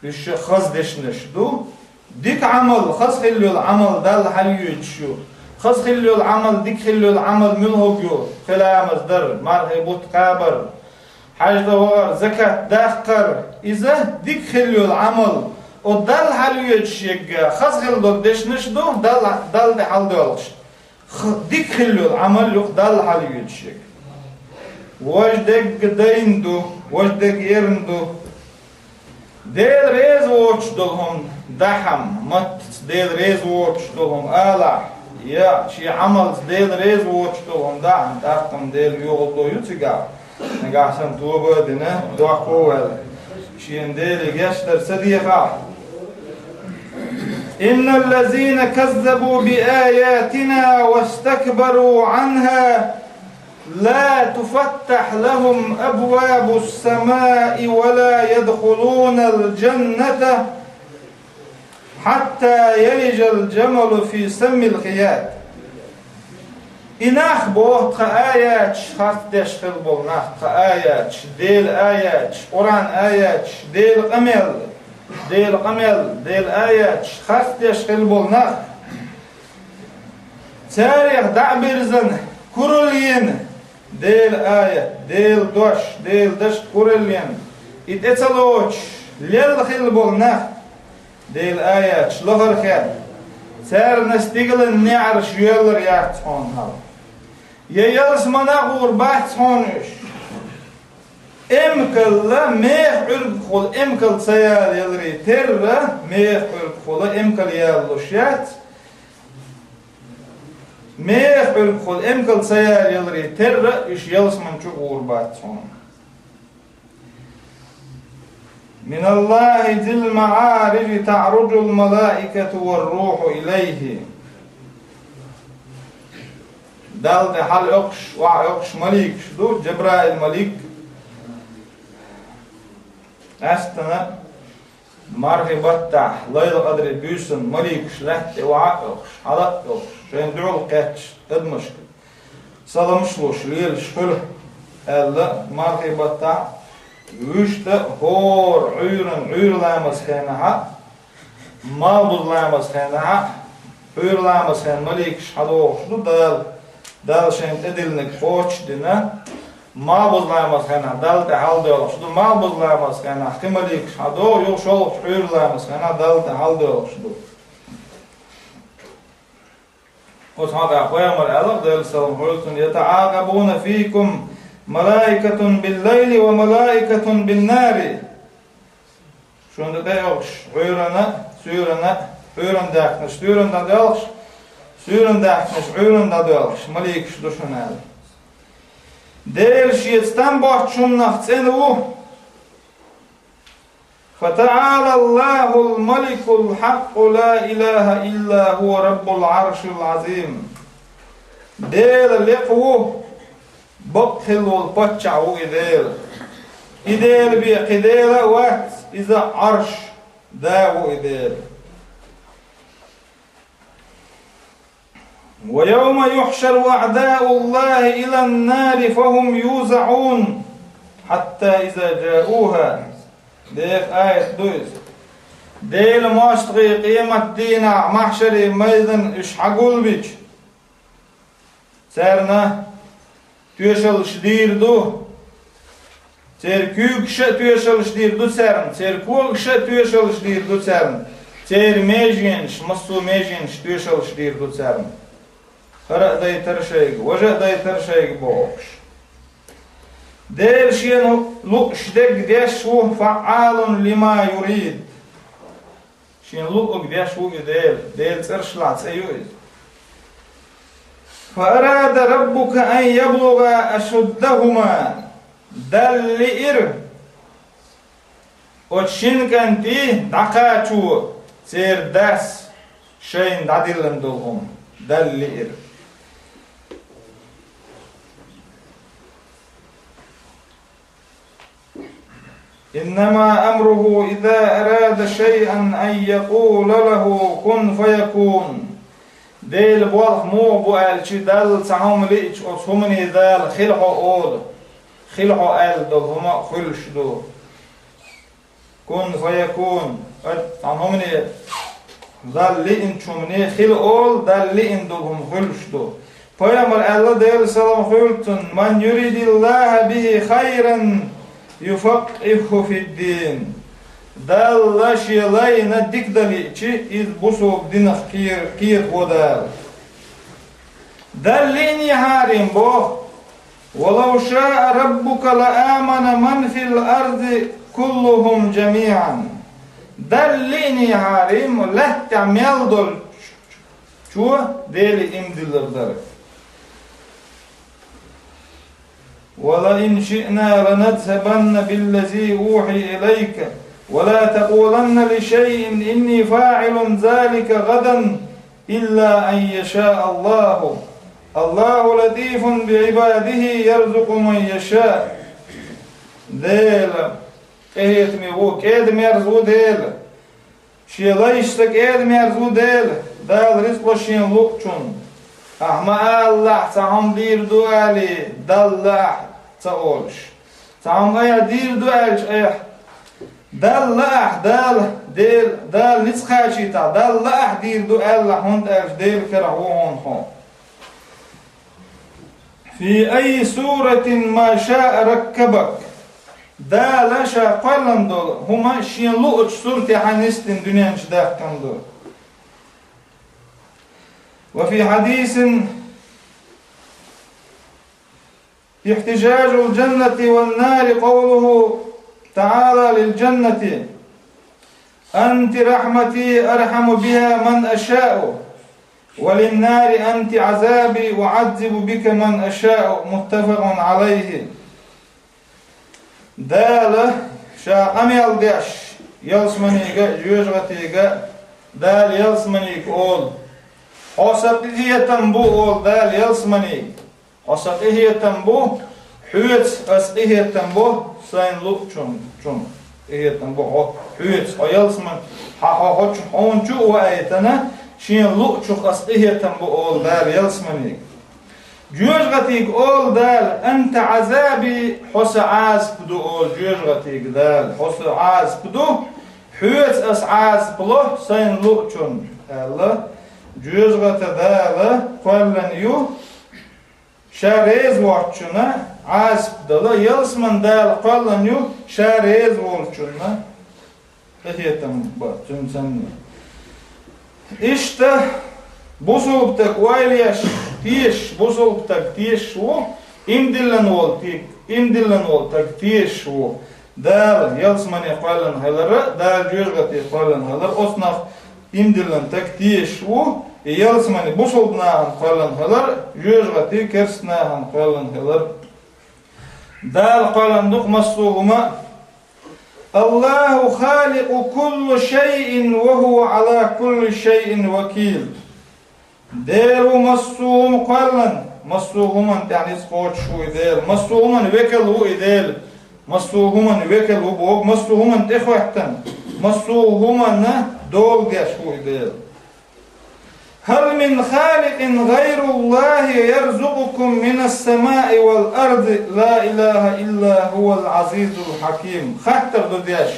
Уьш хаза дешнаш ду. Дика Ӏамал, хаза хилла йолу Ӏамал Далла хьалайоьдуш ю. Хаза хилла йолу Ӏамал, дика хилла йолу Ӏамал муьлхарг ю? Пхи ламаз дар, мархий бутт кхабар, хьаьжда вахар, закат даккхар. Иза дика хилла йолу Ӏамал. Оцу Далла хьалайоьдуш ерг хаза хилла долу дешнаш ду, Далла, Далла тӀе хьаладоьлхуш. Х-, дика хилла йолу Ӏамал ю-кх Далла хьалайоьдуш ерг. Важа дерг дайна ду, важа дерг эрна ду. Дела реза воцуш долу хӀума дахьа, маттаца Дела реза воцуш долу хӀума алахь, я шен Ӏамалца Дела реза воцуш долу хӀума дахьа, тӀаккха-м Дела йогӀу до ю цигахь. Нагахь санна тоба а дина, дохко а ваьлла, шена Деле гечдар ца дехахь. إن الذين كذبوا بآياتنا واستكبروا عنها لا تفتح لهم أبواب السماء ولا يدخلون الجنة حتى يلج الجمل في سم الخياط. И нах боху тхан аяташ харц деш хилла болу нах, тхан аяташ, Делан аяташ, Къуръан аяташ, Делан къамел, Делан къамел, Делан аяташ харц деш хилла болу нах. Царех дӀа а бирзина, куралла йина, Делан аят, Делан дош, Делан дашах куралла йина, и тӀе ца лоцуш, лелла хилла болу нах, Делан аяташ лахара хетта, царна стигалан неӀарш йоьллур яц хьуна хьала. Я ялсамане а гӀур бац хьуна уьш. Эмкалла меха Ӏуьргахула эмкал ца ялаяларе терра, меха Ӏуьргахула эмкал ялалуш яц. Меха Ӏуьргахула эмкал ца ялаяларе терра, уьш ялсамани чу гӀур бац хьуна. من الله ذي المعارج تعرج الملائكة والروح إليه. Далла тӀе хьалаоккхуш, охьаоккхуш маликаш ду, Джабраил малик. Къаьстина мархи баттахь, лайлакъадри буьйсанна маликаш лаьтта тӀе охьа а оьхуш, хьала а оьхуш, шайна дуьхьал кхетташ адамашка саламаш луш, лелаш хуьлу, аьлла, мархи баттахь, вуьшта а хӀора Ӏуьйранна, Ӏуьйра ламаза хенахь а, малхбуза ламаза хенахь а, Ӏуьйра ламаза хенахь маликаш хьадогӀуш ду Дала. Дала шайна тӀедиллинарг кхочушдина, малхбуза ламаза хенахь Далла тӀе хьаладоьлхуш ду, малхбуза ламаза хенахь кхин маликаш хьадогӀу, юха шолгӀачу Ӏуьйра ламаза хенахь Далла тӀе хьаладоьлхуш ду. Оцу хьокъехь пайхамара аьлла, Делан салам хуьлда цунна: يتعاقبون فيكم ملائكة بالليل وملائكة بالنهار. Шуна тӀе оьхуш Ӏуьйранна, суьйранна, Ӏуьйранна даьхкинарш суьйранна дӀадоьлхуш, суьйранна даьхкинарш Ӏуьйранна дӀадоьлхуш маликаш ду шуна аьлла. Дела шеца там боцчу хӀуманах цӀена ву. فتعالى الله الملك الحق لا إله إلا هو رب العرش العظيم. Дела лекха ву, бакъ хилла волу паччахь ву и Дела. И Дела бен кхин Дела а вац, иза Ӏарш да ву и Дела. ويوم يحشر أعداء الله إلى النار فهم يوزعون حتى إذا جاءوها. Декъа аят ду иза. Делан мостагӀий къематдийнахь махьшарийн майдан уьш хьагулбича, царна тоьшаллаш дийр ду. Церан куьйгаш а тоьшаллаш дийр ду царна, церан когаш а тоьшаллаш дийр ду царна, церан меженаш, массо а меженаш тоьшаллаш дийр ду царна. ХӀара а дайтара шайга, важа а дайтара шайга бохуш. Дела шена лууш дерг деш ву, فعال لما يريد. Шена луъург деш ву и Дела, Делан цӀераш лахь цӀе ю иза. فأراد ربك أن يبلغا أشدهما. Далла лиира оцу шина кӀантий дӀакхачо церан дас шайна дӀадиллина долу хӀума. Далла лиира. إنما أمره إذا أراد شيئا أن يقول له كن فيكون. Делан болх муха бу аьлча, Далла цхьа хӀума лиъча, оцу хӀумане Дала хила хьо олу. Хила хьо аьлла долу хӀума хуьлуш ду. Кун фаякун. Цхьана хӀумане, Далла лиъначу хӀумане хила олу, Далла лиъна долу хӀума хуьлуш ду. Пайхамар аьлла, Делан салам хуьлда цунна: «Ман юридиллаху бихи хайран юфаккъихху фиддин». Далла шен лайна дика дан лиъча, иза бусалба динах кхер-, кхетаво Дала. Далла лиънехьарий боху: «Ва лав шаа раббука ла амана ман фил арзи куллухум жамиъан». Далла лиънехьарий, лаьттахь мел долчо Деле иман диллар дара. «Ва ла ин шиъна ланазхабанна биллази ухьи илайка, ва ла такъуланна ли шайъин инни фаъилун залика гадан». «Илла ан яшаа Аллаху. Аллаху латифун би ибадихи, ярзукъу ман яшаа». Дела къинхетаме ву, кӀеда-мерза ву Дела. Шен лайшца кӀеда-мерза ву Дела, Дала рицкъ ло шена луъучунна. Ахьа ма алалахь, цхьа хӀума дийр ду алий, Далла ахьа ца олуш. Цхьа хӀума айхьа дийр ду аьлча, айхьа Далла ахьа, Дала, Дела, Дала ницкъ кхачийтахь, Далла ахьа дийр ду аьлла, хӀунда аьлча Делан карахь ву хьуна хьо. في أي صورة ما شاء ركبك. Дала ша кхоьллина долу хӀума шен луучу суртехь нисдина дуьнен чу даьккхина ду. وفي حديث احتجاج الجنة والنار قوله تعالى للجنة: أنت رحمتي أرحم بها من أشاء، وللنار: أنت عذابي أعذب بك من أشاء، متفق عليه. Дала ша къамел деш, ялсаманига а, жоьжахатига а, Дала ялсаманига олу: «Хьо сан къинхетам бу», — олу Дала ялсаманига. «Хьо сан къинхетам бу, хьоьца ас къинхетам бу, сайн луучун, чун къинхетам бу хьо, хьоьца, хьо ялсаман, хьан хьо, хьо чу, хьуна чу а ваийтина, шен луучух ас къинхетам бу», — олу Дала ялсаманига. Жоьжахатига олу Дала: «Анта Ӏазаби, хьо сан Ӏазап ду», — олу жоьжахатига Дала, — «хьо сан Ӏазап ду, хьоьца ас Ӏазап ло, сайн луучун», — аьлла, жоьжахата Дала кхоьллина ю, ша реза воцчунна Ӏазап дала, ялсаман Дала кхоьллина ю, ша реза волчунна къинхетам бан цуьнан санна. Иштта бусулба стаг ойла еш, тешаш, бусулба стаг тешаш ву, иман диллина волу стаг, иман диллина волу стаг тешаш ву, Дала ялсамане кхоьллина хилар а, Дала жоьжахате кхоьллина хилар а, оцу нах иман диллина стаг тешаш ву, и ялсамане бусулба нахана кхоьллина хилар а, жоьжахате керста нахана кхоьллина хилар а. Дала кхоьллина ду-кх массо а хӀума а. «Аллаху халикъу кулли шайъин ва хӀува Ӏала кулли шайъин вакил». Дела ву массо а хӀума кхоьллина, массо а хӀуманна тӀехь ницкъ кхочуш ву и Дела, массо а хӀуманна векал ву и Дела, массо а хӀуманна векал ву боху, массо а хӀуманна тӀехӀоьттина, массо а хӀуманна дола деш ву и Дела. «Хьал мин халикъин гӀайруллахӀи ярзукъукум минас-самаи вал арди, ла илахӀа илла хӀувал Ӏазизул хьаким». Хаттар ду деш.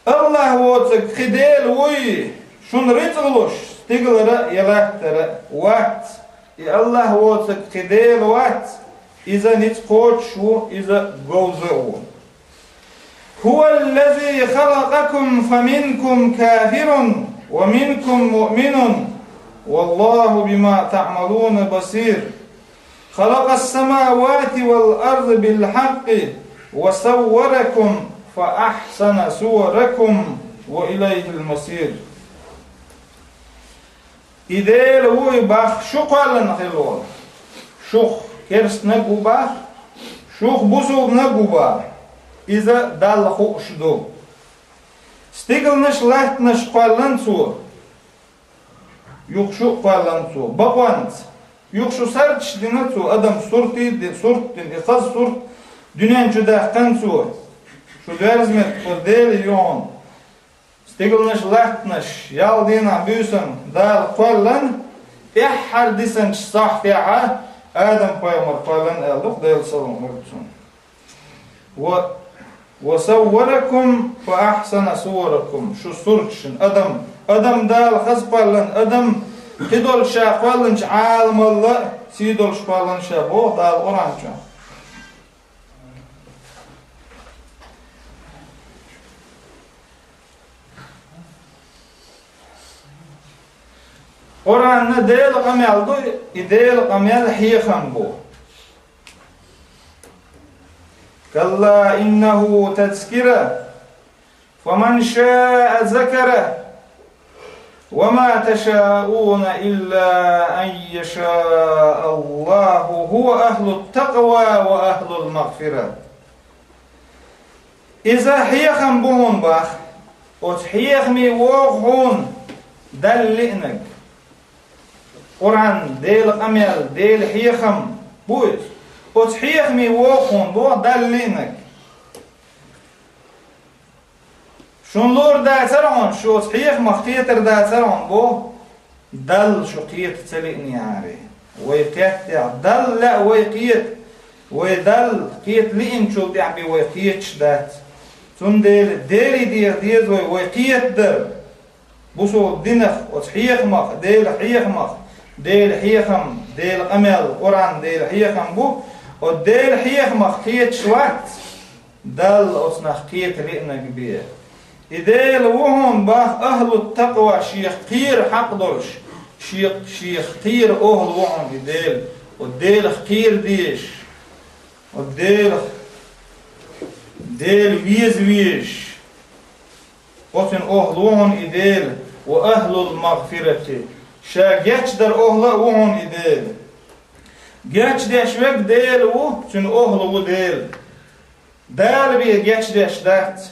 Аллахь воцург кхин Дела вуй, шуна рицкъ луш, стигалара а, я латтара а? Вац. И Аллахь воцург кхин Дела вац, иза ницкъ кхочуш ву, иза говза а ву. «ХӀуваллази халакъакум фаминкум кафирун ва минкум муъминун, валлаху бима таъмалуна басир». «Халакъас-самавати вал арда бил хьакъи ва савваракум фа ахьсана суваракум ва илайхил масир». И Дела ву и бах, шу кхоьллина хилла волу. Шух керстанаг ву бах, шух бусулбанаг ву бах. Иза Далла хууш ду. Стигалнаш, латтанаш кхоьллина Цо. Юха шу а кхоьллина Цо. Бакъонца. Юха шу сурташ дина Цо. Адам суртий де-, сурт дина. И хаза сурт дуьнен чу даьккхина Цо. Шу доьрза меттиг хӀара Дела ю хьуна. Стигалнаш, латтанаш, ял дийнахь, буьйсанна Дала кхоьллина, тӀаьххьара дисинчу сахьтехь Адам-пайхамар кхоьллина аьлла ду-кх, Делан салам хуьлда цунна. Ва, «ва савваракум фа ахьсана суваракум». Шу сурташна адам, адам Дала хаза кхоьллина, адам кхидолчу ша кхоьллинчу Ӏаламалла сий долуш кхоьллина ша боху Дала Къуръан чохь. Къуръан Делан къамел ду, и Делан къамел хьехам бу. «Калла иннаху тазкира, фаман шаа закара, ва ма ташауна илла ан яшаа Аллаху хӀува ахлут-такъва ва ахлул-магъфира». Иза хьехам бу хьуна бах, оцу хьехаме вогӀу хьуна Далла лиънарг. Къуръан, Делан къамел, Делан хьехам бу иза. Оцу хьехаме вогӀу хьуна боху Далла лиънарг. Шуна луур дацара хьуна, шу оцу хьехамах кхетар дацара хьуна боху. Далла шу кхета ца лиънехьара. Вай кхетта, Далла лаьа вай кхета, вай Далла кхета лиъначул тӀехьа бен вай кхеташ дац. Цундела Деле деха деза вай, вай кхетадар. Бусалба динах, оцу хьехамах, Делан хьехамах, Делан хьехам, Делан къамел, Къуръан Делан хьехам бу, оцу Делан хьехамах кхеташ вац, Далла оцунах кхета лиънарг бен. И Дела ву хьуна боху ахӀлу-т-такъва, шех кхера хьакъ долуш, шех, шех кхера охӀла ву хьуна и Дела, оцу Делах кхера дезаш, оцу Делах, Дела веза везаш. Оцуьнан охӀла ву хьуна и Дела, ва ахӀлул-магъфирати, ша гечдар охӀла а ву хьуна и Дела. Гечдеш верг Дела ву, цуьнан охӀла ву Дела. Дала бен гечдеш дац.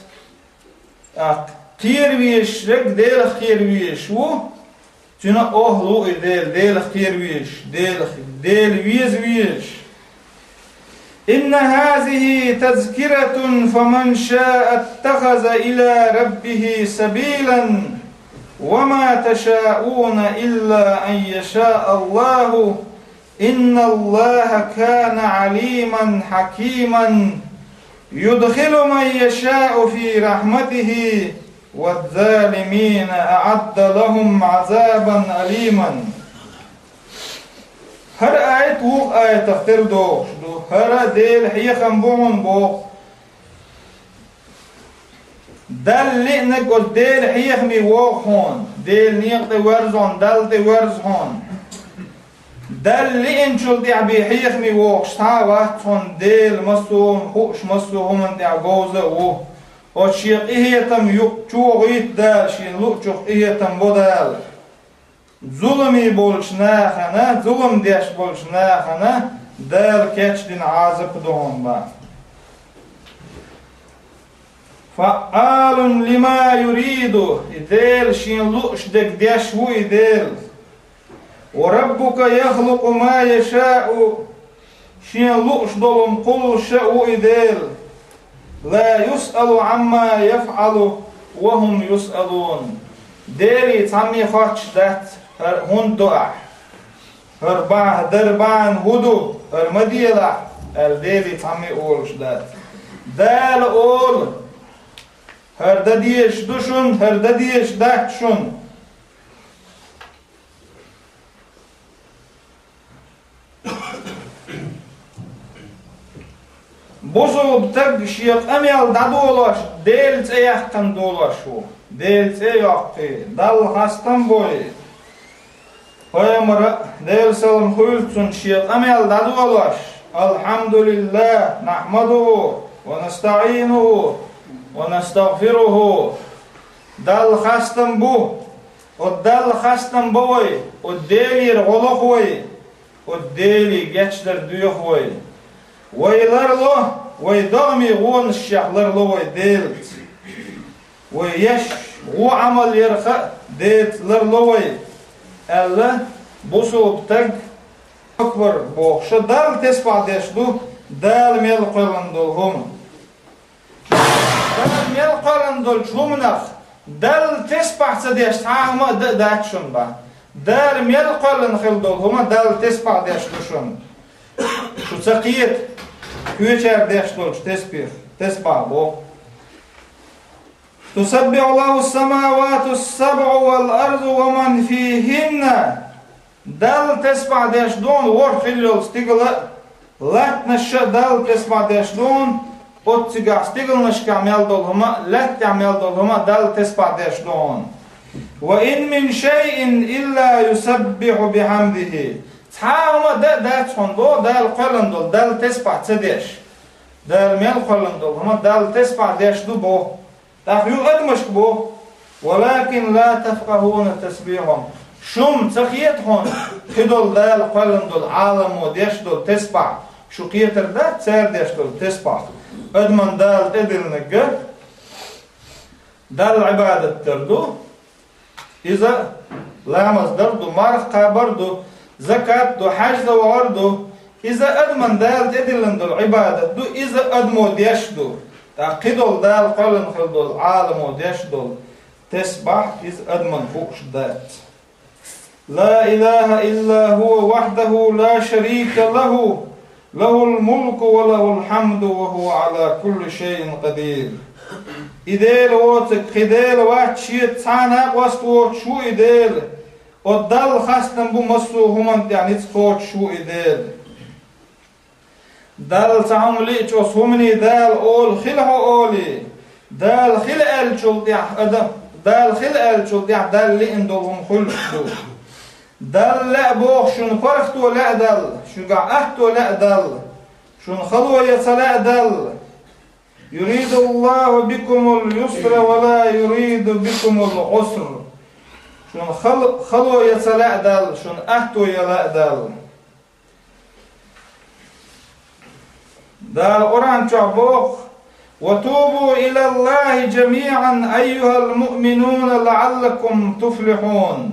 ТӀаккха кхера везаш верг Делах кхера везаш ву, цуьнан охӀла ву и Дела, Делах кхера везаш, Делах, Дела веза везаш. إن هذه تذكرة فمن شاء اتخذ إلى ربه سبيلا وما تشاءون إلا أن يشاء الله إن الله كان عليما حكيما يدخل من يشاء في رحمته والظالمين أعد لهم عذابا أليما. ХӀара аят вукху аятах тера догӀуш ду. ХӀара Делан хьехам бу хьуна боху. Далла лиънарг оцу Делан хьехаме вогӀу хьуна. Делан некъа тӀе верза хьуна, Далла тӀе верза хьуна. Далла лиъначул тӀехьа бен хьехаме вогӀуш цхьа а вац хьуна, Дела массо а хӀума хууш, массо а хӀуманна тӀехь говза а ву. Оцу шен къинхетам юкъа чу вогӀийта Дала, шена луъучух къинхетам бо Дала. Зуламе болчу нахана, зулам деш болчу нахана Дала кечдина Ӏазап ду хьуна бан. فعال لما يريد, и Дела шена лууш дерг деш ву и Дела. وربك يخلق ما يشاء, шена лууш долу хӀума кхуллуш а ву и Дела. لا يسأل عما يفعل وهم يسألون. Деле цхьамма а хоттуш дац, хӀара хӀунда до ахь? ХӀара бахьана, дара бахьана хӀун ду? ХӀара ма делахь, аьлла, Деле цхьамма а олуш дац. Дала олу: хӀара дан дезаш ду шуна, хӀара дан дезаш дац шуна. Бусалба стаг шен къамел дӀадолош, Делан цӀе яьккхина долош ву. Делан цӀе а йоккхий, Далла хастам а бой. Пайхамара, Делан салам хуьлда цунна, шен къамел дӀадолош: الحمد لله نحمده ونستعينه ونستغفره. Далла хастам бу, оцу Далла хастам бо вай, оцу Делера гӀо лоху вай, оцу Деле гечдар доьху вай. Вай ларло, вай догӀмийн гӀонашшех ларло вай Делаца. Вай еш гӀо Ӏамал ярх а Делаца ларло вай, аьлла, бусалба стаг акбар бохуш, Далла тесбахь деш ду, Дала мел кхоьллина долу хӀума. Дала мел кхоьллина долчу хӀуманах Далла тесбахь ца деш цхьа а хӀума а дан а дац шуна бан. Дала мел кхоьллина хила долу хӀума Далла тесбахь деш ду шуна. Шу ца кхета, кхечара деш долчу тесбих, тесбахь боху. تسبح له السماوات السبع والأرض ومن فيهن. Далла тесбахь деш ду хьуна ворхӀ хила йолу стигала а, латтанаш а Далла тесбахь деш ду хьуна, оццигахь стигалнашкахь мел долу хӀума а, лаьттахь мел долу хӀума а Далла тесбахь деш ду хьуна. وإن من شيء إلا يسبح بحمده. Цхьа а хӀума дан а дац хьуна боху, Дала кхоьллина долу, Далла тесбахь ца деш. Дала мел кхоьллина долу хӀума Далла тесбахь деш ду боху. ТӀаккха ю адамашка боху: ولكن لا تفقهون تسبيحهم. Шуна ца хета хьуна, кхидолу Дала кхоьллина долу Ӏаламо деш долу тесбахь, шу кхетар дац цара деш долу тесбахь? Адаман Дала тӀедиллинарг, Далла Ӏибадат дар ду. Иза ламаз дар ду, марха кхабар ду, закат ду, хьаьжза вахар ду. Иза адаман Дала тӀедиллина долу Ӏибадат ду, иза адамо деш ду. ТӀаккха кхидолу Дала кхоьллина хила долу Ӏаламо деш долу тесбахь, иза адаман хууш дац. لا إله إلا هو وحده لا شريك له، له الملك وله الحمد وهو على كل شيء قدير. И Дела воцург кхин Дела вац, шеца цхьа а накъост воцуш ву и Дела. Оцу Далла хастам бу массо а хӀуманна тӀехь ницкъ кхочуш ву и Дела. Далла цхьа хӀума лиъча, оцу хӀумане Дала олу хила хьо олий, Дала хила аьллачул тӀехь адам, Дала хила аьллачул тӀехь Далла лиъна долу хӀума хуьлуш ду. Далла лаьа боху шуна паргӀато лаьа Далла, шуьгахь атто лаьа Далла, шуна хало ян ца лаьа Далла. يريد الله بكم اليسر ولا يريد بكم العسر. Шуна хал-, хало ян ца лаьа Далла, шуна атто ян лаьа Далла. Дала Къуръан чохь боху: وتوبوا إلى الله جميعا أيها المؤمنون لعلكم تفلحون.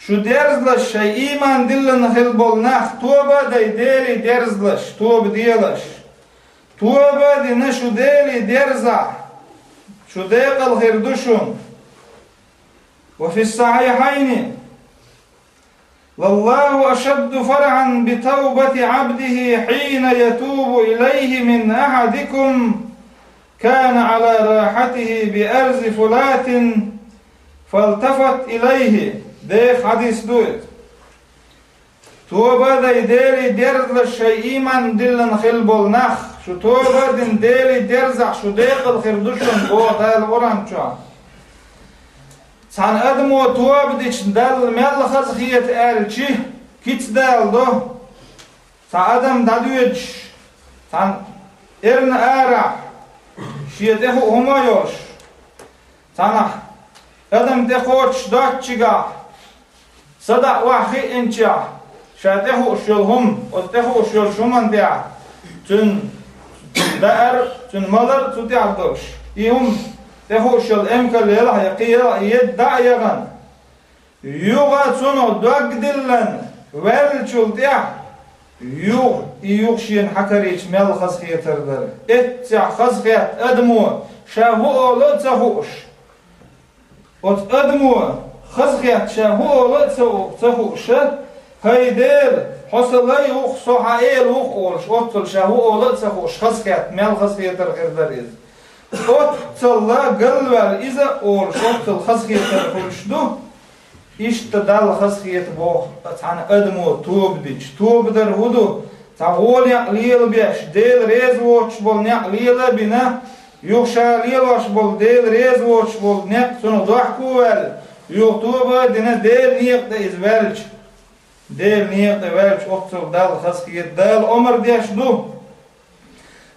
Шу дерзалаш, шайн ийман диллина хилла болу нах, тоба а дай Деле дерзалаш, тоба делаш. Тоба а дина шу Деле дерзахь, шу декъала хир ду шуна. وفي الصحيحين: لله أشد فرحا بتوبة عبده حين يتوب إليه من أحدكم كان على راحته بأرض فلاة فالتفت إليه. Деха хьадис ду иза. Тоба а дай Деле дерзалаш, шайн ийман диллина хилла болу нах, шу тоба а дина Деле дерзахь, шу декъала хир ду шуна, боху Дала Къуръан чохь. Цхьана адамо тоба дича Далла мел хазахета аьлча, кица даладо. Цхьа адам дӀадоьдуш, цхьана эрна арахь, шен тӀе хӀуъа хӀума а йолуш, цхьанхьа адам тӀекхочуш доцчигахь, садаӀа охьахиъначохь, ша тӀехууш йолу хӀума, оцу тӀехууш йолчу хӀуманна тӀехь, цуьнан даар, цуьнан малар цу тӀехь долуш, и хӀума тӀехууш йолу эмкал елахь я кхин елахь, и едда дӀа а яхана, юха цунах дог диллина ваьллачул тӀехь, юха, и юха шена хьакарийча мел хазахетар дара. Эццехь хазахетта адамо ша хӀун олу а ца хууш, оцу адамо хазахетта ша хӀун олу а ца, ца хууш, хӀай Дела, хьо сан лай ву-кх, со хьан эла ву-кх олуш, оццул ша хӀун олу а ца хууш, хазахетта мел хазахетар хир дара иза. Оццалла галваьлла иза олуш, оццул хазахетар хуьлуш ду. Иштта Далла хазахета боху цхьана адамо тоба дича. Тоба дар хӀун ду? Цхьа гӀо некъ лелабеш, Дела реза воцуш болу некъ лела а бина, юха ша лелош болу Дела реза воцуш болу некъ цунах дохко а ваьлла, юха тоба а дина Делан некъа тӀе иза ваьлча. Делан некъа тӀе ваьлча, оццул Далла хазахета. Дала омра деш ду.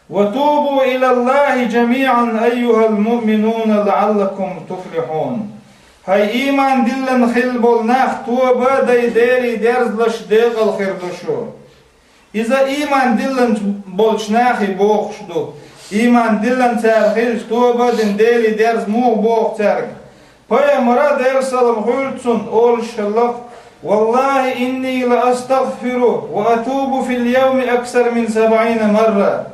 وتوبوا إلى الله جميعا أيها المؤمنون لعلكم تفلحون. ХӀай ийман диллина хилла болу нах, тоба а дай Деле дерзалаш, декъала хир ду шу. Иза ийман диллина болчу нахе бохуш ду. Ийман диллина цара хилча, тоба а дина Деле дерза муха боху цаьрга? Пайхамара, Делан салам хуьлда цунна, олуш хилла-кх: والله إني لأستغفر وأتوب في اليوم أكثر من سبعين مرة.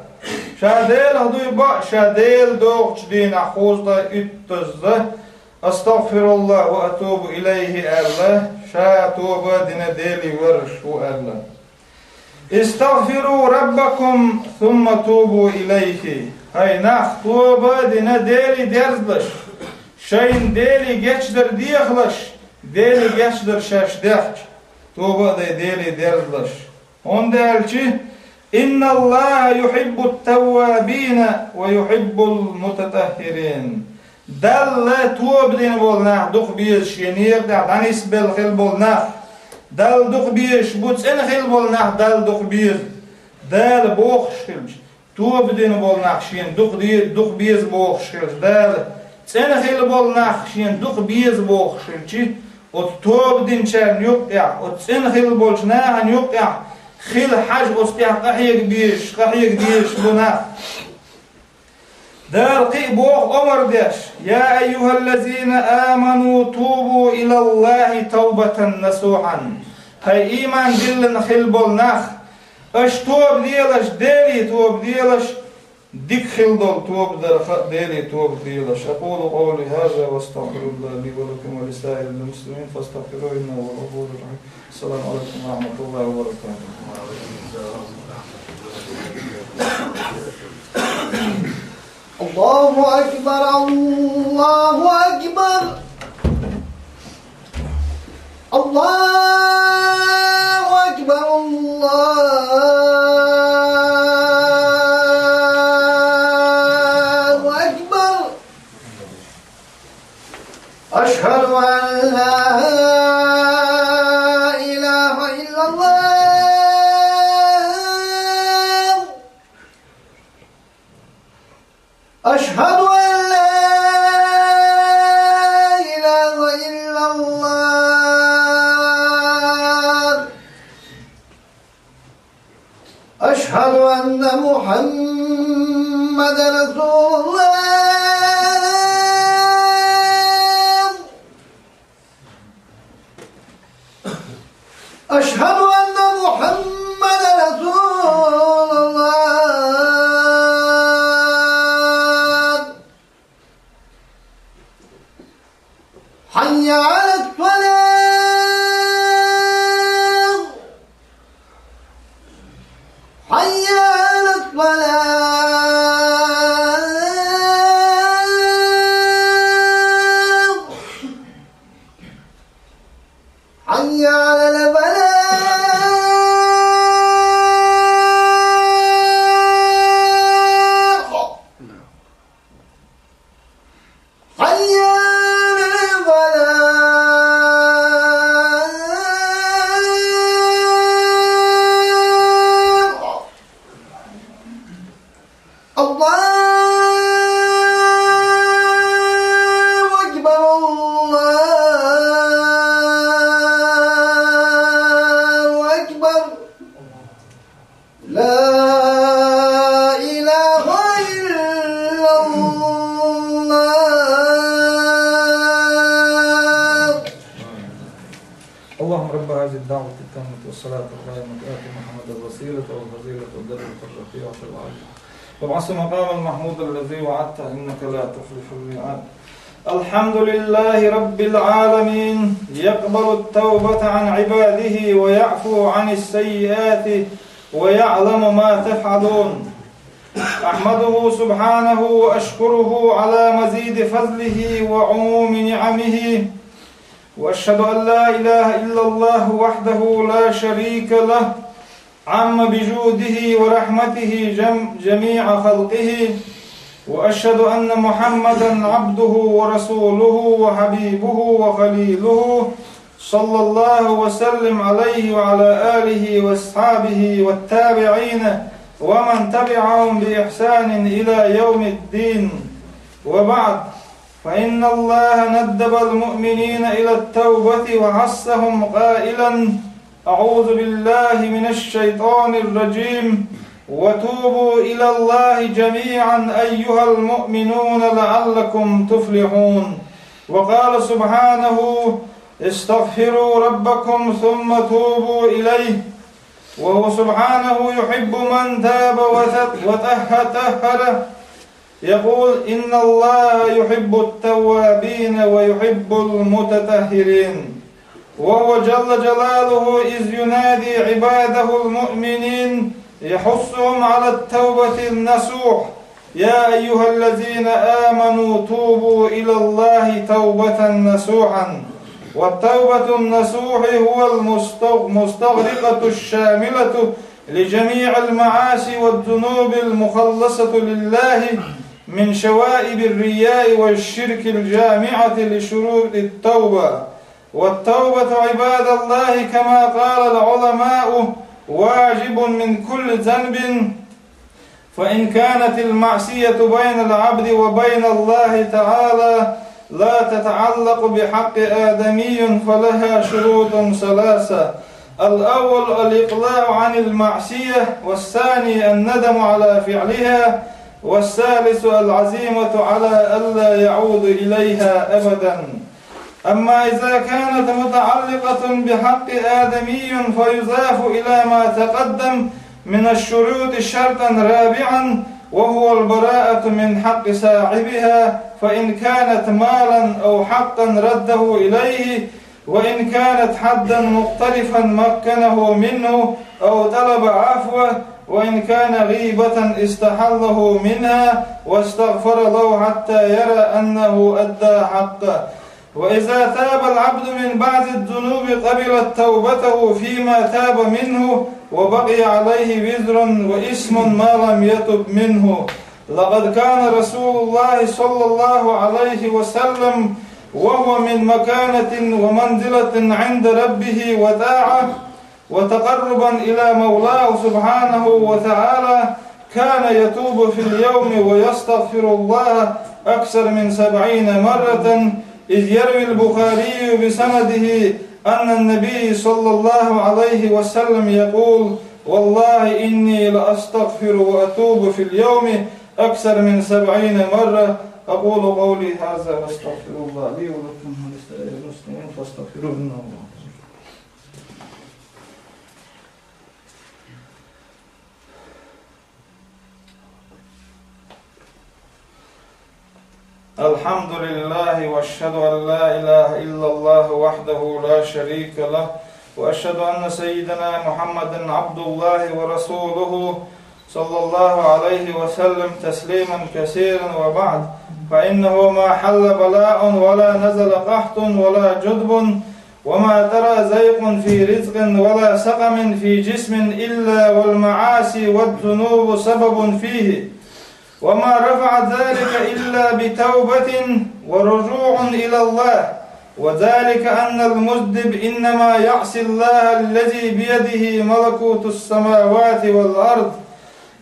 Ша Делах дуй баа, ша Дела догӀучу дийнахь кхузткъе уьттазза «أستغفر الله وأتوب إليه» аьлла, ша тоба а дина Деле верзаш ву аьлла. استغفروا ربكم ثم توبوا إليه. ХӀай нах, тоба а дина Деле дерзалаш, шайна Деле гечдар дехалаш, Деле гечдар шаьш дехча, тоба а дай Деле дерзалаш. ХӀунда аьлча: إن الله يحب التوابين ويحب المتطهرين. Далла тоба дина болу нах дукха беза, шен некъа тӀехь дӀанисбелла хилла болу нах Далла дукха безаш бу, цӀена хилла болу нах Далла дукха беза. Дала бохуш хилча, тоба дина болу нах шена дукха де-, дукха беза бохуш хилча, Дала цӀена хилла болу нах шена дукха беза бохуш хилча, оцу тоба динчарна юккъехь, оцу цӀена хилла болчу нахана юккъехь хила хьажа, оцу тӀехь къахьега безаш, къахьега дезаш бу нах. Дала кхин а боху омра деш: يا أيها الذين آمنوا توبوا إلى الله توبة نصوحا. ХӀай ийман диллина хилла болу нах, аша тоба делаш, Деле тоба делаш, Дика хила долу тоба дар хаьа Деле тоба лелош. أقول قولي هذا وأستغفر الله لي ولكم ولسائر المسلمين فاستغفروه إنه هو الغفور الرحيم. السلام عليكم ورحمة الله وبركاته. الله أكبر، الله أكبر. الله أكبر، الله أكبر. أشهد أن لا إله إلا الله. أشهد أن لا إله إلا الله. أشهد أن محمدا رسول الله. أشهد أن محمدا رسول الله. حي على الصلاة. حي على الصلاة. حي على الفلاح. حي على الفلاح. الله أكبر، الله أكبر. لا إله إلا الله. اللهم رب هذه الدعوة التامة والصلاة القائمة آت محمدا الوسيلة والفضيلة والدرجة الرفيعة العالية وابعثه مقاما محمودا الذي وعدته إنك لا تخلف الميعاد. الحمد لله رب العالمين، يقبل التوبة عن عباده ويعفو عن السيئات ويعلم ما تفعلون. أحمده سبحانه وأشكره على مزيد فضله وعموم نعمه، وأشهد أن لا إله إلا الله وحده لا شريك له، عم بجوده ورحمته جم-، جميع خلقه، وأشهد أن محمدا عبده ورسوله وحبيبه وخليله، صلى الله وسلم عليه وعلى آله وأصحابه والتابعين ومن تبعهم بإحسان إلى يوم الدين. وبعد، فإن الله ندب المؤمنين إلى التوبة وحثهم قائلا: أعوذ بالله من الشيطان الرجيم، وتوبوا إلى الله جميعا أيها المؤمنون لعلكم تفلحون. وقال سبحانه: استغفروا ربكم ثم توبوا إليه. وهو سبحانه يحب من تاب وتطهر. يقول: إن الله يحب التوابين ويحب المتطهرين. وهو جل جلاله إذ ينادي عباده المؤمنين يحثهم على التوبة النصوح: يا أيها الذين آمنوا توبوا إلى الله توبة نصوحا. والتوبة النصوح هو المستغ-، المستغرقة الشاملة لجميع المعاصي والذنوب المخلصة لله من شوائب الرياء والشرك الجامعة لشروط التوبة. والتوبة عباد الله كما قال العلماء واجب من كل ذنب، فإن كانت المعصية بين العبد وبين الله تعالى لا تتعلق بحق آدمي فلها شروط ثلاثة. الأول الإقلاع عن المعصية، والثاني الندم على فعلها، والثالث العزيمة على ألا يعود إليها أبدا. أما إذا كانت متعلقة بحق آدمي فيضاف إلى ما تقدم من الشروط شرطا رابعا، وهو البراءة من حق صاحبها، فإن كانت مالا أو حقا رده إليه، وإن كانت حدا مقترفا مكنه منه أو طلب عفوه، وإن كان غيبة استحله منها واستغفر له حتى يرى أنه أدى حقه. وإذا تاب العبد من بعض الذنوب قبلت توبته فيما تاب منه، وبقي عليه وزر وإثم ما لم يتب منه. لقد كان رسول الله صلى الله عليه وسلم وهو من مكانة ومنزلة عند ربه وطاعة وتقربا إلى مولاه سبحانه وتعالى كان يتوب في اليوم ويستغفر الله أكثر من سبعين مرة، إذ يروي البخاري بسنده أن النبي صلى الله عليه وسلم يقول: والله إني لأستغفر وأتوب في اليوم أكثر من سبعين مرة. أقول قولي هذا وأستغفر الله لي ولكم ولسائر المسلمين فاستغفروه إنه هو الغفور الرحيم. الحمد لله، وأشهد أن لا إله إلا الله وحده لا شريك له، وأشهد أن سيدنا محمدا عبد الله ورسوله، صلى الله عليه وسلم تسليما كثيرا، وبعد، فإنه ما حل بلاء ولا نزل قحط ولا جدب وما ترى ضيق في رزق ولا سقم في جسم إلا والمعاصي والذنوب سبب فيه، وما رفع ذلك إلا بتوبة ورجوع إلى الله، وذلك أن المذنب إنما يعصي الله الذي بيده ملكوت السماوات والأرض،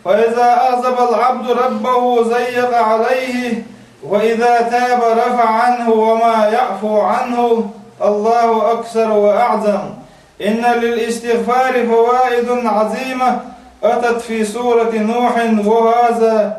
فإذا أغضب العبد ربه ضيق عليه، وإذا تاب رفع عنه وما يعفو عنه، الله أكثر وأعظم. إن للاستغفار فوائد عظيمة أتت في سورة نوح، وهذا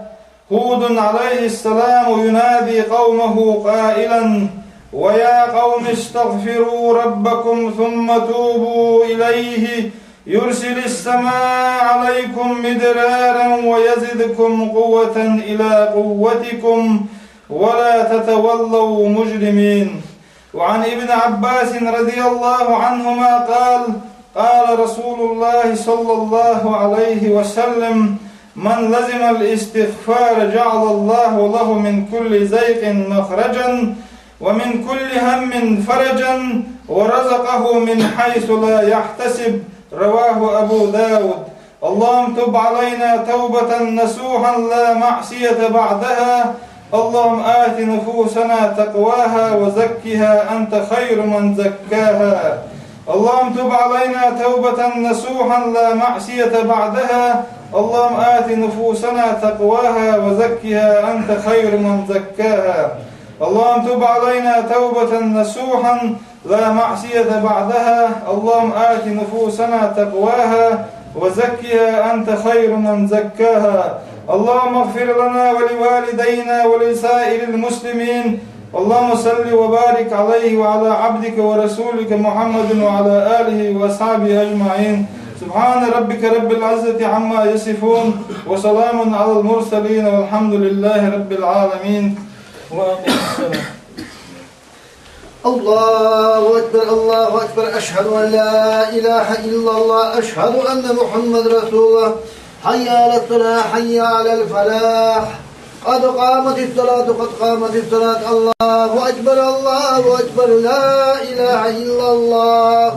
هود عليه السلام ينادي قومه قائلا: ويا قوم استغفروا ربكم ثم توبوا إليه يرسل السماء عليكم مدرارا ويزدكم قوة إلى قوتكم ولا تتولوا مجرمين. وعن ابن عباس رضي الله عنهما قال: قال رسول الله صلى الله عليه وسلم: من لزم الاستغفار جعل الله له من كل ضيق مخرجا، ومن كل هم فرجا، ورزقه من حيث لا يحتسب. رواه أبو داود. اللهم تب علينا توبة نصوحا لا معصية بعدها. اللهم آت نفوسنا تقواها وزكها أنت خير من زكاها. اللهم تب علينا توبة نصوحا لا معصية بعدها. اللهم آت نفوسنا تقواها وزكها أنت خير من زكاها. اللهم تب علينا توبة نصوحا لا معصية بعدها. اللهم آت نفوسنا تقواها وزكها أنت خير من زكاها. اللهم اغفر لنا ولوالدينا ولسائر المسلمين. اللهم صل وبارك عليه وعلى عبدك ورسولك محمد وعلى آله وأصحابه أجمعين. سبحان ربك رب العزة عما يصفون، وسلام على المرسلين، والحمد لله رب العالمين. وأقم الصلاة. الله أكبر، الله أكبر، أشهد أن لا إله إلا الله، أشهد أن محمد رسول الله، حي على الصلاة، حي على الفلاح، قد قامت الصلاة، قد قامت الصلاة، الله أكبر، الله أكبر، لا إله إلا الله.